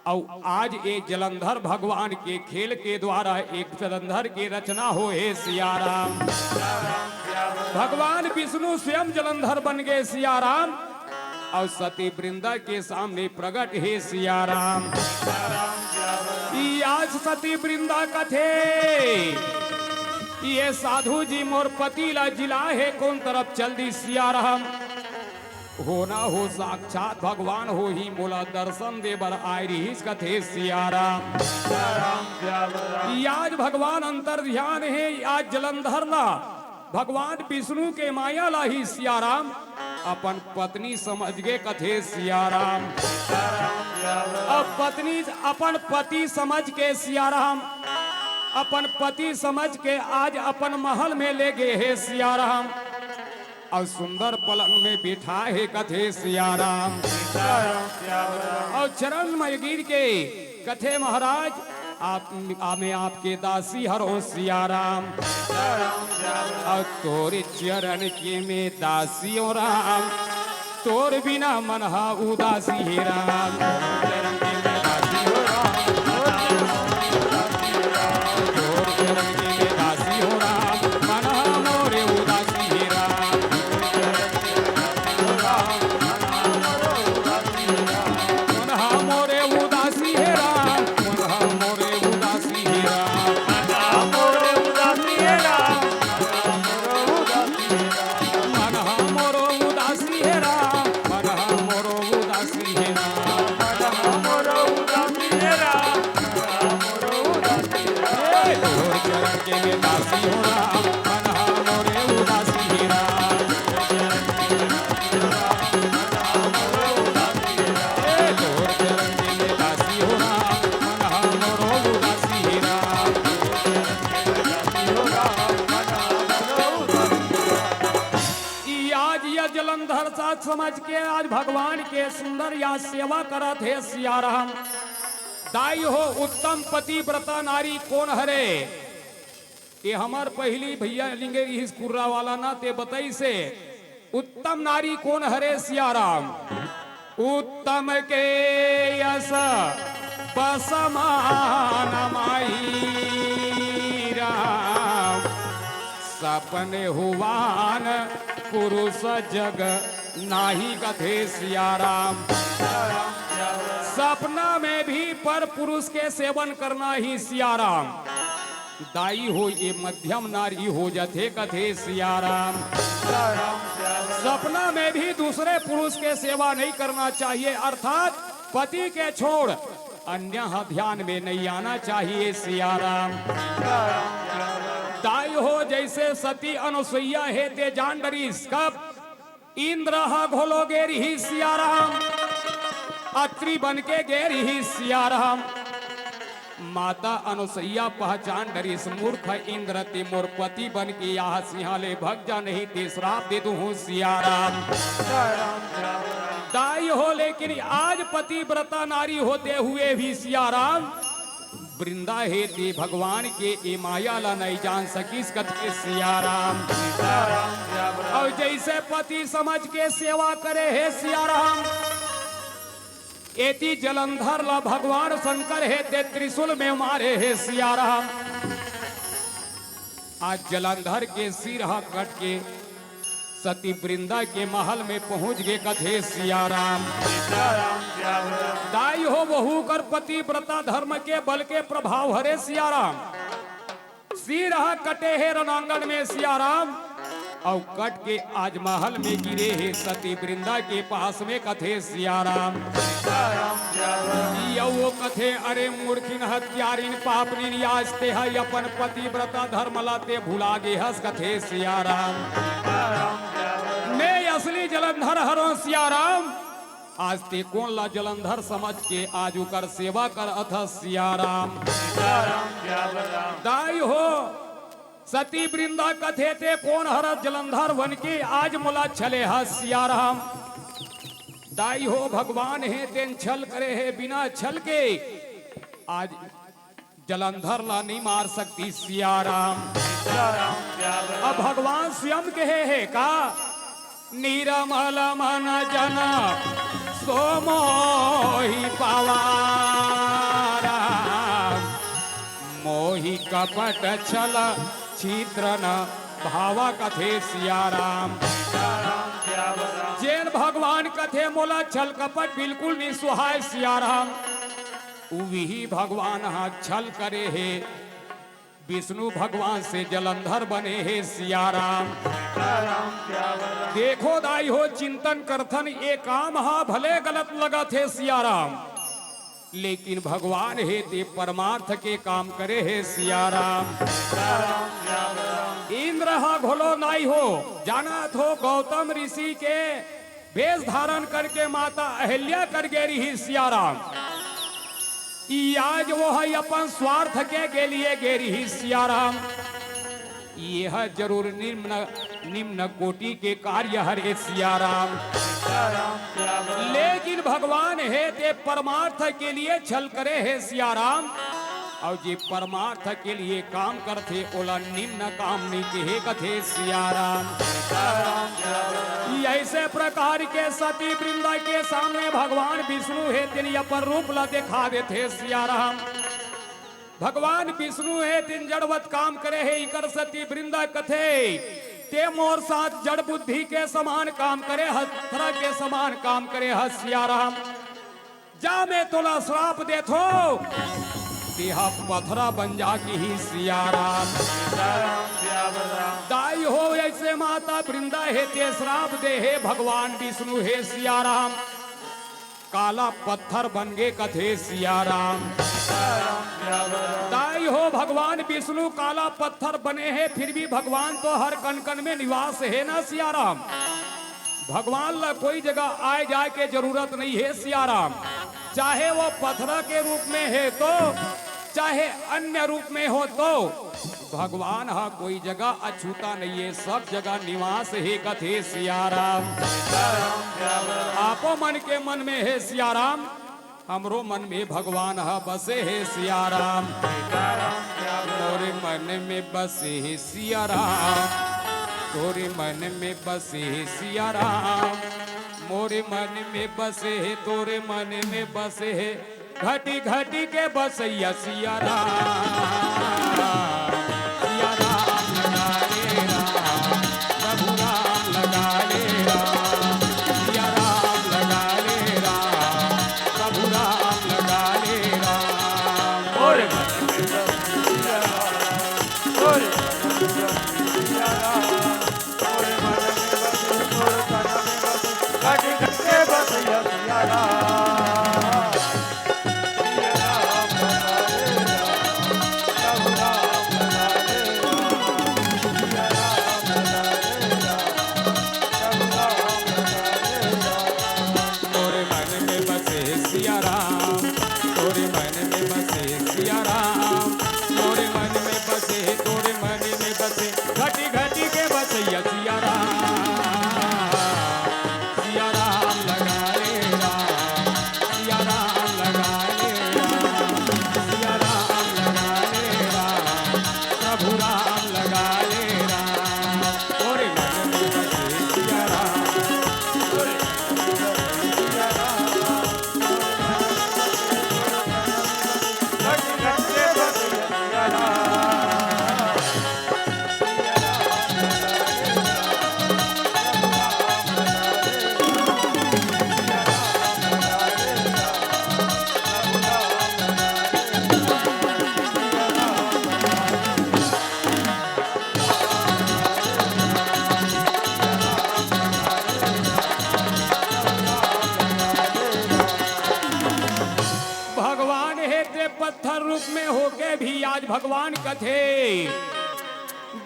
अउ आज ए जलंधर भगवान के खेल के द्वारा एक जलंधर के रचना होहे सियाराम। भगवान विष्णु स्वयं जलंधर बन गे सियाराम। अउ सती वृंदा के सामने प्रगट हे सियाराम। ई आज सती वृंदा कथे, ये साधु जी मोर पति ला जिला हे, कोन तरफ चल दिस सियाराम। हो ना हो, साक्षात भगवान होही, मोला दर्शन दे बर आए रिहिस कथे सियाराम। ई आज भगवान अंतर ध्यान हे, आज जलंधर ला भगवान विष्णु के माया ला ही सियाराम अपन पत्नी समझ गे कथे सियाराम। अब पत्नी अपन पति समझ के सियाराम, अपन पति समझ के आज अपन महल में ले गे हे सियाराम। अउ सुंदर पलंग में बिठाए हे कथे सियाराम। अउ चरण में गिर के कथे महाराज, आप, आ मैं आपके दासी हरों सियाराम। अउ तोरे चरण के में दासी हो राम, तोर बिना मन हा उदासी हे राम। ई आज ये जलंधर साथ समझ के आज भगवान के सुंदर या सेवा करत हे सियाराम। दाई हो, उत्तम पतिव्रता नारी कोन हरे? ये हमर पहिली भैया लिंगे रिहिस कुर्रा वाला ना, ते बताइसे उत्तम नारी कोन हरे सियाराम। उत्तम के यस बसमान माई राम, सपने हुआन पुरुष जग नाही कथे सियाराम। सपना में भी पर पुरुष के सेवन करना ही सियाराम। दाई हो ये मध्यम नारी हो जथे कथे सियाराम। सपना में भी दूसरे पुरुष के सेवा नहीं करना चाहिए, अर्थात पति के छोड़ अन्य ह ध्यान में नहीं आना चाहिए सियाराम। दाई हो जैसे सती अनुसुईया हे ते जान डरिस कब इंद्र ह घोलो गे रिहिस सियाराम, अत्रि बन के गे रिहिस सियाराम। माता अनुसुईया पहचान डरिस, मूर्ख इंद्र ते मोर पति बन के यहाँ सिंहा ले भग जा, नहीं ते श्राप दे दूहूँ सियाराम। दाई हो लेकिन आज पतिव्रता नारी होते हुए भी सियाराम वृंदा हे ते भगवान के ए माया ला नहीं जान सकिस कथे सियाराम। अउ जैसे पति समझ के सेवा करे हे सियाराम, एती जलंधर ला भगवान शंकर हे ते त्रिशूल में मारे हे सियाराम। आज जलंधर के सिर ह कट के सती वृंदा के महल में पहुंच गे कथे सियाराम। दाई हो, वहू कर पतिव्रता धर्म के बल के प्रभाव हरे सियाराम। सिर ह कटे हे रणांगण में सियाराम, अउ कट के आज महल में गिरे हे सती वृंदा के पास में कथे सियाराम। अउ वो कथे, अरे मूर्खिन हत्यारिन पापनिन, आज ते ह अपन पतिव्रता धर्म ला ते भुला गे हस कथे सियाराम। मैं असली जलंधर हरों सियाराम। आज ते कोन ला जलंधर समझ के आज उकर सेवा करत हस सियाराम। दाई हो, सती वृंदा कथे, "ते कोन हरस जलंधर बन के आज मोला छले हस सियाराम?" दाई हो, भगवान हे, तेन छल करे हे, बिना छल के आज जलंधर ला नहीं मार सकती सियाराम। अब भगवान स्वयं कहे हे का, "निरमल मन जन सो मोहि पावा राम, मोहि कपट छल छिद्र न भावा," कथे सियाराम। जेन भगवान कथे, "मोला छल कपट बिल्कुल नहीं सुहाय सियाराम," उही भगवान ह छल करे हे, विष्णु भगवान से जलंधर बने हे सियाराम। देखो दाई हो, चिंतन करथन, ये काम ह भले गलत लगत हे सियाराम, लेकिन भगवान हे ते परमार्थ के काम करे हे सियाराम। इंद्र ह घोलो नाई हो, जानत हो गौतम ऋषि के वेश धारण करके माता अहिल्या कर गे रिहिस सियाराम। ई आज वो ह अपन स्वार्थ के, के लिए गे रिहिस सियाराम। ये ह जरूर निम्न, निम्न कोटि के कार्य हरे सियाराम। लेकिन भगवान हे ते परमार्थ के लिए छल करे हे सियाराम। अउ जे परमार्थ के लिए काम करथे, ओला निम्न काम नहीं कहे कथे सियाराम। ई ऐसे प्रकार के सती वृंदा के सामने भगवान विष्णु हे तेन अपन रूप ला देखा देथे सियाराम। भगवान विष्णु हे तेन जड़वत काम करे हे, इकर सती वृंदा कथे, "ते मोर साथ जड़ बुद्धि के समान काम करे हस, पथरा के समान काम करे हस सियाराम। जा मैं तोला श्राप देथो, तेहा पथरा बन जा," किही सियाराम। दाई हो, ऐसे माता वृंदा हे ते श्राप दे हे भगवान विष्णु हे सियाराम। काला पत्थर बन गे कथे सियाराम। दाई हो, भगवान विष्णु काला पत्थर बने हे, फिर भी भगवान तो हर कन कन में निवास हे ना सियाराम। भगवान ला कोई जगह आए जाए के जरूरत नहीं हे सियाराम। चाहे वो पत्थर के रूप में हे तो, चाहे अन्य रूप में हो तो, भगवान ह कोई जगह अछूता नहीं हे, सब जगह निवास हे कथे सियाराम। आपो मन के मन में हे सियाराम, हमरो मन में भगवान ह बसे हे सियाराम। मोरे मन में बसे हे सियाराम, तोरे मन में बसे हे सियाराम। मोरे मन में बसे हे, तोरे मन में बसे हे, घटी घटी के बसैया सिया राम, सिया राम लगा ले राम, प्रभु राम लगा ले राम, सिया राम लगा ले राम, प्रभु राम लगा ले राम। ओरे मन में बस सिया राम, ओरे मन में बस सिया राम, ओरे मन में बस, तोरे तन में बस, घटी घटी के बसैया सिया राम। तोरे मन में बसे सिया राम, तोरे मन में बसे सिया राम, तोरे मन में बसे, तोरे मन में बसे, घटी घटी के बसैया सिया राम। सिया राम लगा ले राम, सिया राम लगा ले राम, सिया राम लगा ले राम, प्रभु राम लगा ले राम। तोरे मन में बसे सिया राम, तोरे मन में बसे सिया राम। भगवान हे ते पत्थर रूप में होके भी आज भगवान कथे,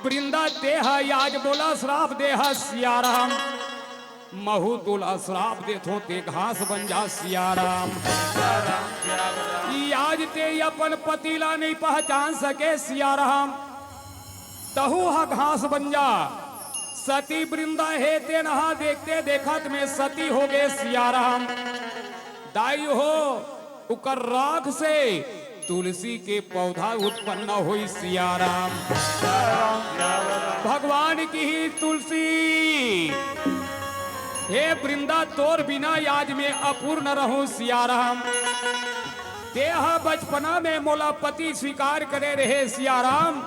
वृंदा ते ह आज मोला श्राप दे ह सिया राम। महू तोला श्राप देथों, ते घास बन जा सिया राम। ई आज ते अपन पति ला नहीं पहचान सके सिया राम। तहू ह घास बन जा। सती वृंदा हे तेन ह देखते देखत में सती हो गे सियाराम। दाई हो, उकर राख से तुलसी के पौधा उत्पन्न होई सियाराम। भगवान किही तुलसी, हे वृंदा, तोर बिना आज में अपूर्ण रहूं सियाराम। तेहा बचपना में मोला पति स्वीकार करे रहे सियाराम।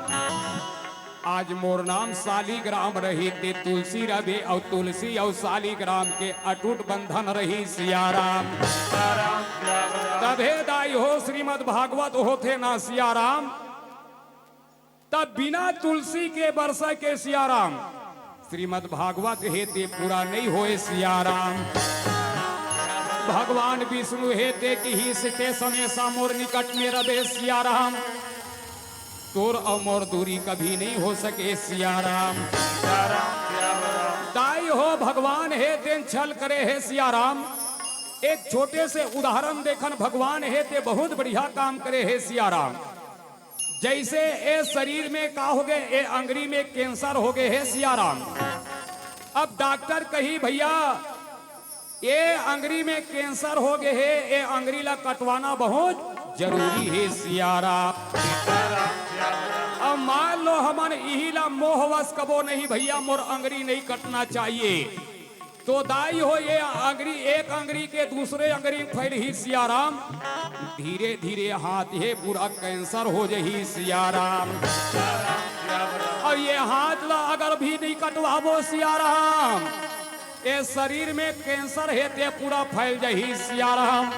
आज मोर नाम सालिग्राम रही, ते तुलसी रबे, अउ तुलसी अउ सालिग्राम के अटूट बंधन रही सियाराम। तभे दाई हो, श्रीमद् भागवत होथे ना सियाराम, तब बिना तुलसी के बरसा के सियाराम, श्रीमद् भागवत हे ते पूरा नहीं होए सियाराम। भगवान विष्णु हे ते किही से ते हमेशा मोर निकट में रबे सियाराम। तोर अउ मोर दूरी कभी नहीं हो सके सियाराम। दाई हो, भगवान हे तेन छल करे हे सियाराम। एक छोटे से उदाहरण देखन, भगवान हे ते बहुत बढ़िया काम करे हे सियाराम। जैसे ए शरीर में का हो गए, ए अंगरी में कैंसर हो गए हे सियाराम। अब डॉक्टर कही, भैया, ए अंगरी में कैंसर हो गए हे, ए अंगरी ला कटवाना बहुत जरूरी हे सियाराम। अब मान लो हमन इही ला मोहवश कबो नहीं, भैया, मोर अंगरी नहीं कटना चाहिए, तो दाई हो, ये अंगरी, एक अंगरी के दूसरे अंगरी में फैलही सियाराम। धीरे धीरे हाथ हे पूरा कैंसर हो जही सियाराम। अउ ये हाथ ला अगर भी नहीं कटवाबो सियाराम, ये शरीर में कैंसर हे ते पूरा फैल जही सियाराम।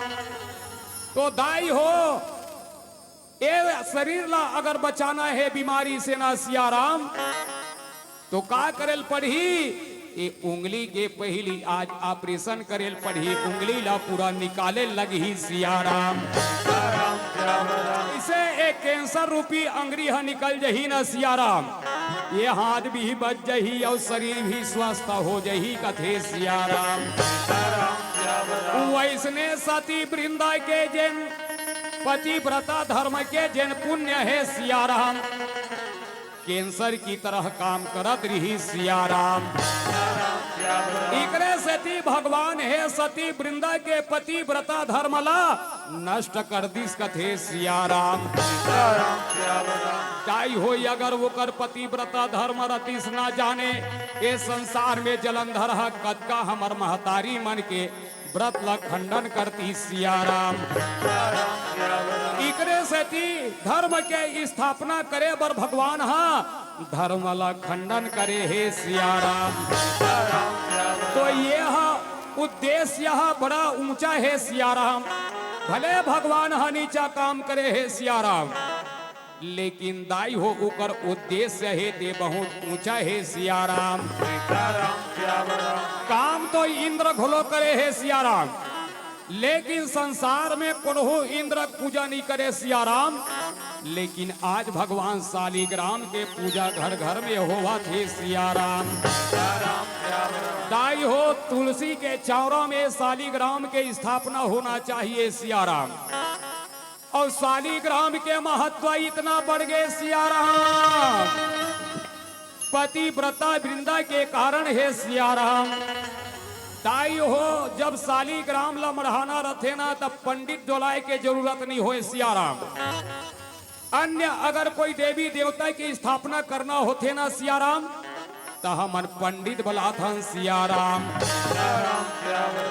तो दाई हो, ए शरीर ला अगर बचाना हे बीमारी से ना सियाराम, तो का करेल पड़ही? ए उंगली के पहिली आज ऑपरेशन करेल पड़ही, उंगली ला पूरा निकाले लगही सियाराम। इसे ए कैंसर रूपी अंगरी ह निकल जही ना सियाराम, ये हाथ भी बच जही अउ शरीर भी स्वस्थ हो जही, कथे सियाराम। वैसने सती वृंदा के जेन पतिव्रता धर्म के जेन पुण्य हे सियाराम, कैंसर की तरह काम करत रही सियाराम। इकरे सेती भगवान हे सती वृंदा के पतिव्रता धर्म ला नष्ट कर दिस, कथे सियाराम। दाई होई अगर ओकर पतिव्रता धर्म रतिस ना जाने, ए संसार में जलंधर ह कतका हमर महतारी मन के व्रत ला खंडन करती सियाराम। इकरे सेती धर्म के स्थापना करे बर भगवान ह धर्म ला खंडन करे हे सियाराम। तो ये ह उद्देश्य ह बड़ा ऊंचा हे सियाराम। भले भगवान ह नीचा काम करे हे सियाराम, लेकिन दाई हो ओकर उद्देश्य हे ते बहुत ऊंचा हे सियाराम। काम तो इंद्र घलो करे हे सियाराम, लेकिन संसार में कोनहू इंद्र पूजा नहीं करे सियाराम। लेकिन आज भगवान सालिग्राम के पूजा घर घर में होवत हे सियाराम। दाई हो तुलसी के चौरा में सालिग्राम के स्थापना होना चाहिए सियाराम। अउ सालिग्राम के महत्व इतना बढ़ गे सियाराम, पतिव्रता वृंदा के कारण हे सियाराम। दाई हो, जब सालिग्राम ला मढ़ाना रथे ना, तब पंडित डोलाए के जरूरत नहीं होए सियाराम। अन्य अगर कोई देवी देवता की स्थापना करना होथे ना सियाराम, त हमन पंडित बलाथन सियाराम।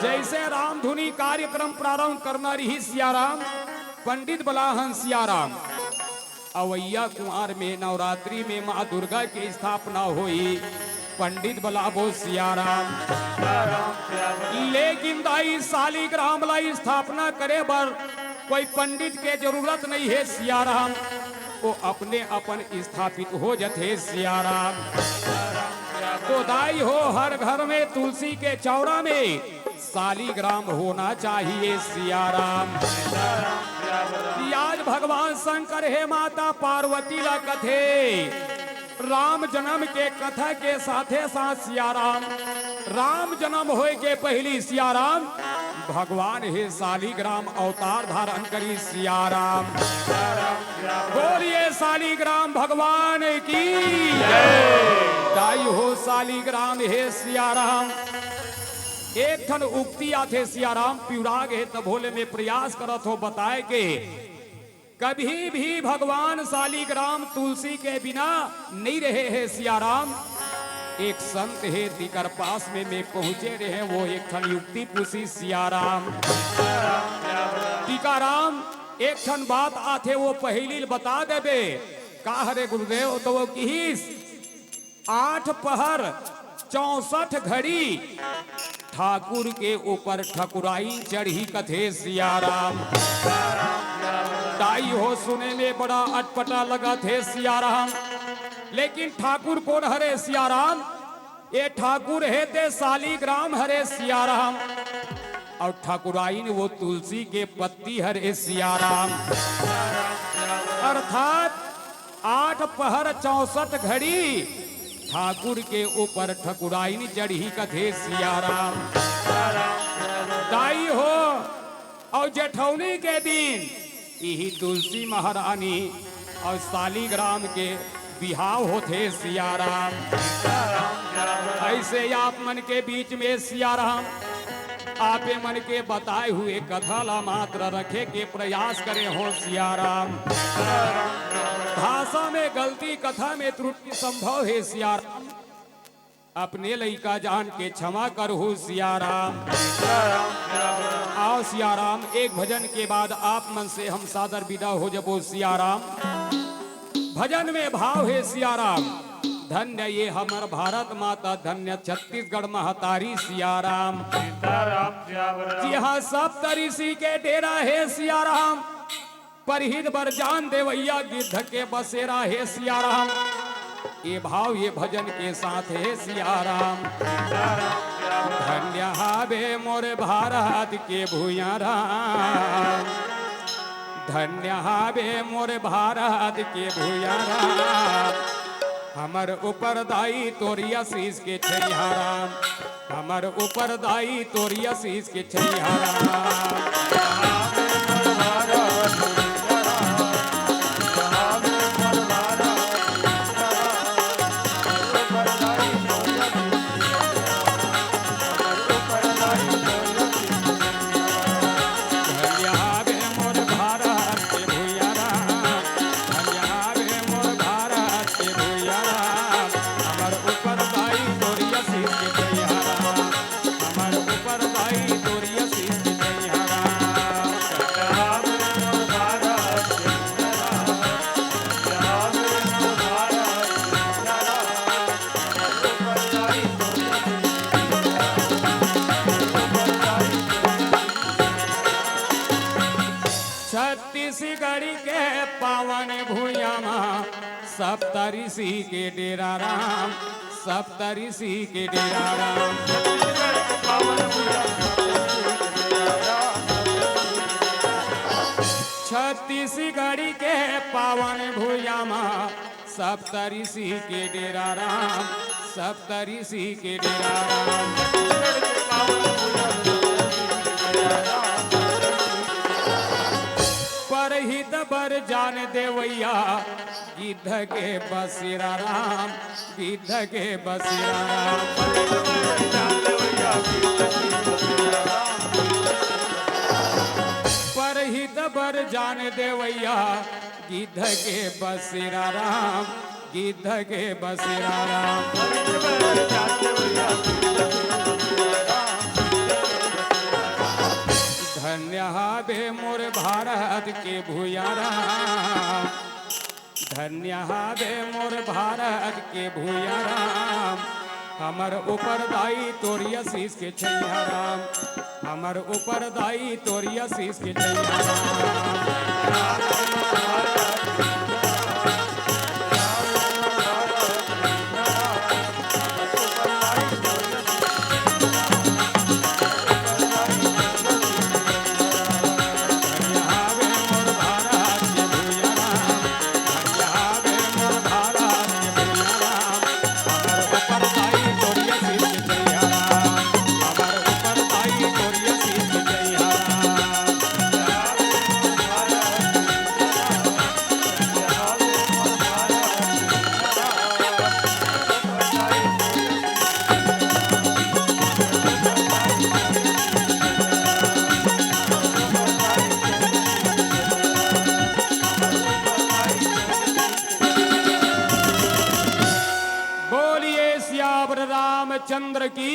जैसे रामधुनी कार्यक्रम प्रारंभ करना रही सियाराम, पंडित बलाहन सियाराम। अवैया कुंवार में नवरात्रि में माँ दुर्गा की स्थापना होई, पंडित बलाबो सियाराम। लेकिन दाई सालिग्राम ला स्थापना करे बर कोई पंडित के जरूरत नहीं हे सियाराम, वो अपने अपन स्थापित हो जथे सियाराम। तो दाई हो हर घर में तुलसी के चौरा में सालिग्राम होना चाहिए सियाराम। आज भगवान शंकर हे माता पार्वती ला कथे, राम जन्म के कथा के साथे साथ सियाराम, राम जन्म होए के पहिली सियाराम भगवान हे शालिग्राम अवतार धारण करिस सिया राम। बोलिए शालिग्राम भगवान की। दाई हो शालिग्राम हे सिया राम। एक ठन उक्ति आथे सिया राम, पिउरा गे त भोले में प्रयास करत हो बताए के। कभी भी भगवान शालिग्राम तुलसी के बिना नइ रहे हे सिया राम। एक संत हे, तिकर पास में मैं पहुंचे रहे, वो एक ठन युक्ति पूछिस सिया राम। टीकाराम, एक ठन बात आथे, वो पहेली ल बता देबे। का हरे गुरुदेव? त वो किहिस, आठ पहर चौसठ घड़ी ठाकुर के ऊपर ठकुराइन चढ़ही कथे सिया राम। दाई हो, सुने में बड़ा अटपटा लगथे सिया राम, लेकिन ठाकुर कोन हरे सिया राम? ए ठाकुर हे ते शालिग्राम हरे सिया राम। अउ ठकुराइन वो तुलसी के पत्ती हरे सिया राम। अर्थात आठ पहर चौसठ घड़ी ठाकुर के ऊपर ठकुराइन चढ़ही कथे सिया राम। दाई हो, अउ जेठौनी के दिन इही तुलसी महारानी अउ शालिग्राम के बिहाव होथे सिया राम। अइसे आप मन के बीच में सिया राम, आपे मन के बताए हुए कथा ला मात्र रखे के प्रयास करे हो सिया राम। भाषा में गलती, कथा में त्रुटि संभव हे सिया राम, अपने लइका जान के क्षमा करहु सिया राम। आओ सिया राम, एक भजन के बाद आप मन से हम सादर विदा हो जबो सिया राम। भजन में भाव हे सिया राम, धन्य ये हमर भारत माता, धन्य छत्तीसगढ़ महतारी सिया राम। सीताराम सियावर राम। जिहाँ सप्त ऋषि के डेरा हे सिया राम, परहित बर जान देवइया गिद्ध के बसेरा हे सिया राम। ये भाव ये भजन के साथ हे सिया राम। सीताराम सियावर राम। धन्य हावे मोर भारत के भुइयाँ राम, धन्य हावे मोर भारत के भुइयाँ राम। हमर ऊपर दाई तोर आशीष के छैया राम, हमर ऊपर दाई तोर आशीष के छैया राम। धन्य हावे मोर भारत के भुइयाँ राम, धन्य हावे मोर भारत के भुइयाँ राम। हमर ऊपर दाई तोर आशीष के छैया राम, हमर ऊपर दाई तोर आशीष के छैया राम। धन्य हावे मोर भारत के भुइयाँ राम, धन्य हावे मोर भारत के भुइयाँ राम। छत्तीसगढ़ के पावन भुइयाँ मा सप्त ऋषि के डेरा राम, सप्त ऋषि के डेरा राम। छत्तीसगढ़ के पावन भुइयाँ मा सप्त ऋषि के डेरा राम, सप्त ऋषि के डेरा राम। परहित बर जान देवइया गिद्ध के बसेरा राम, गिद्ध के बसेरा राम। परहित बर जान देवइया गिद्ध के बसेरा राम, गिद्ध के बसेरा राम। धन्य हावे मोर भारत के भुइयाँ राम, धन्य हावे मोर भारत के भुइयाँ राम। हमर ऊपर दाई तोर आशीष के छैया राम, हमर ऊपर दाई तोर आशीष के छैया राम। ये सियावर रामचंद्र की।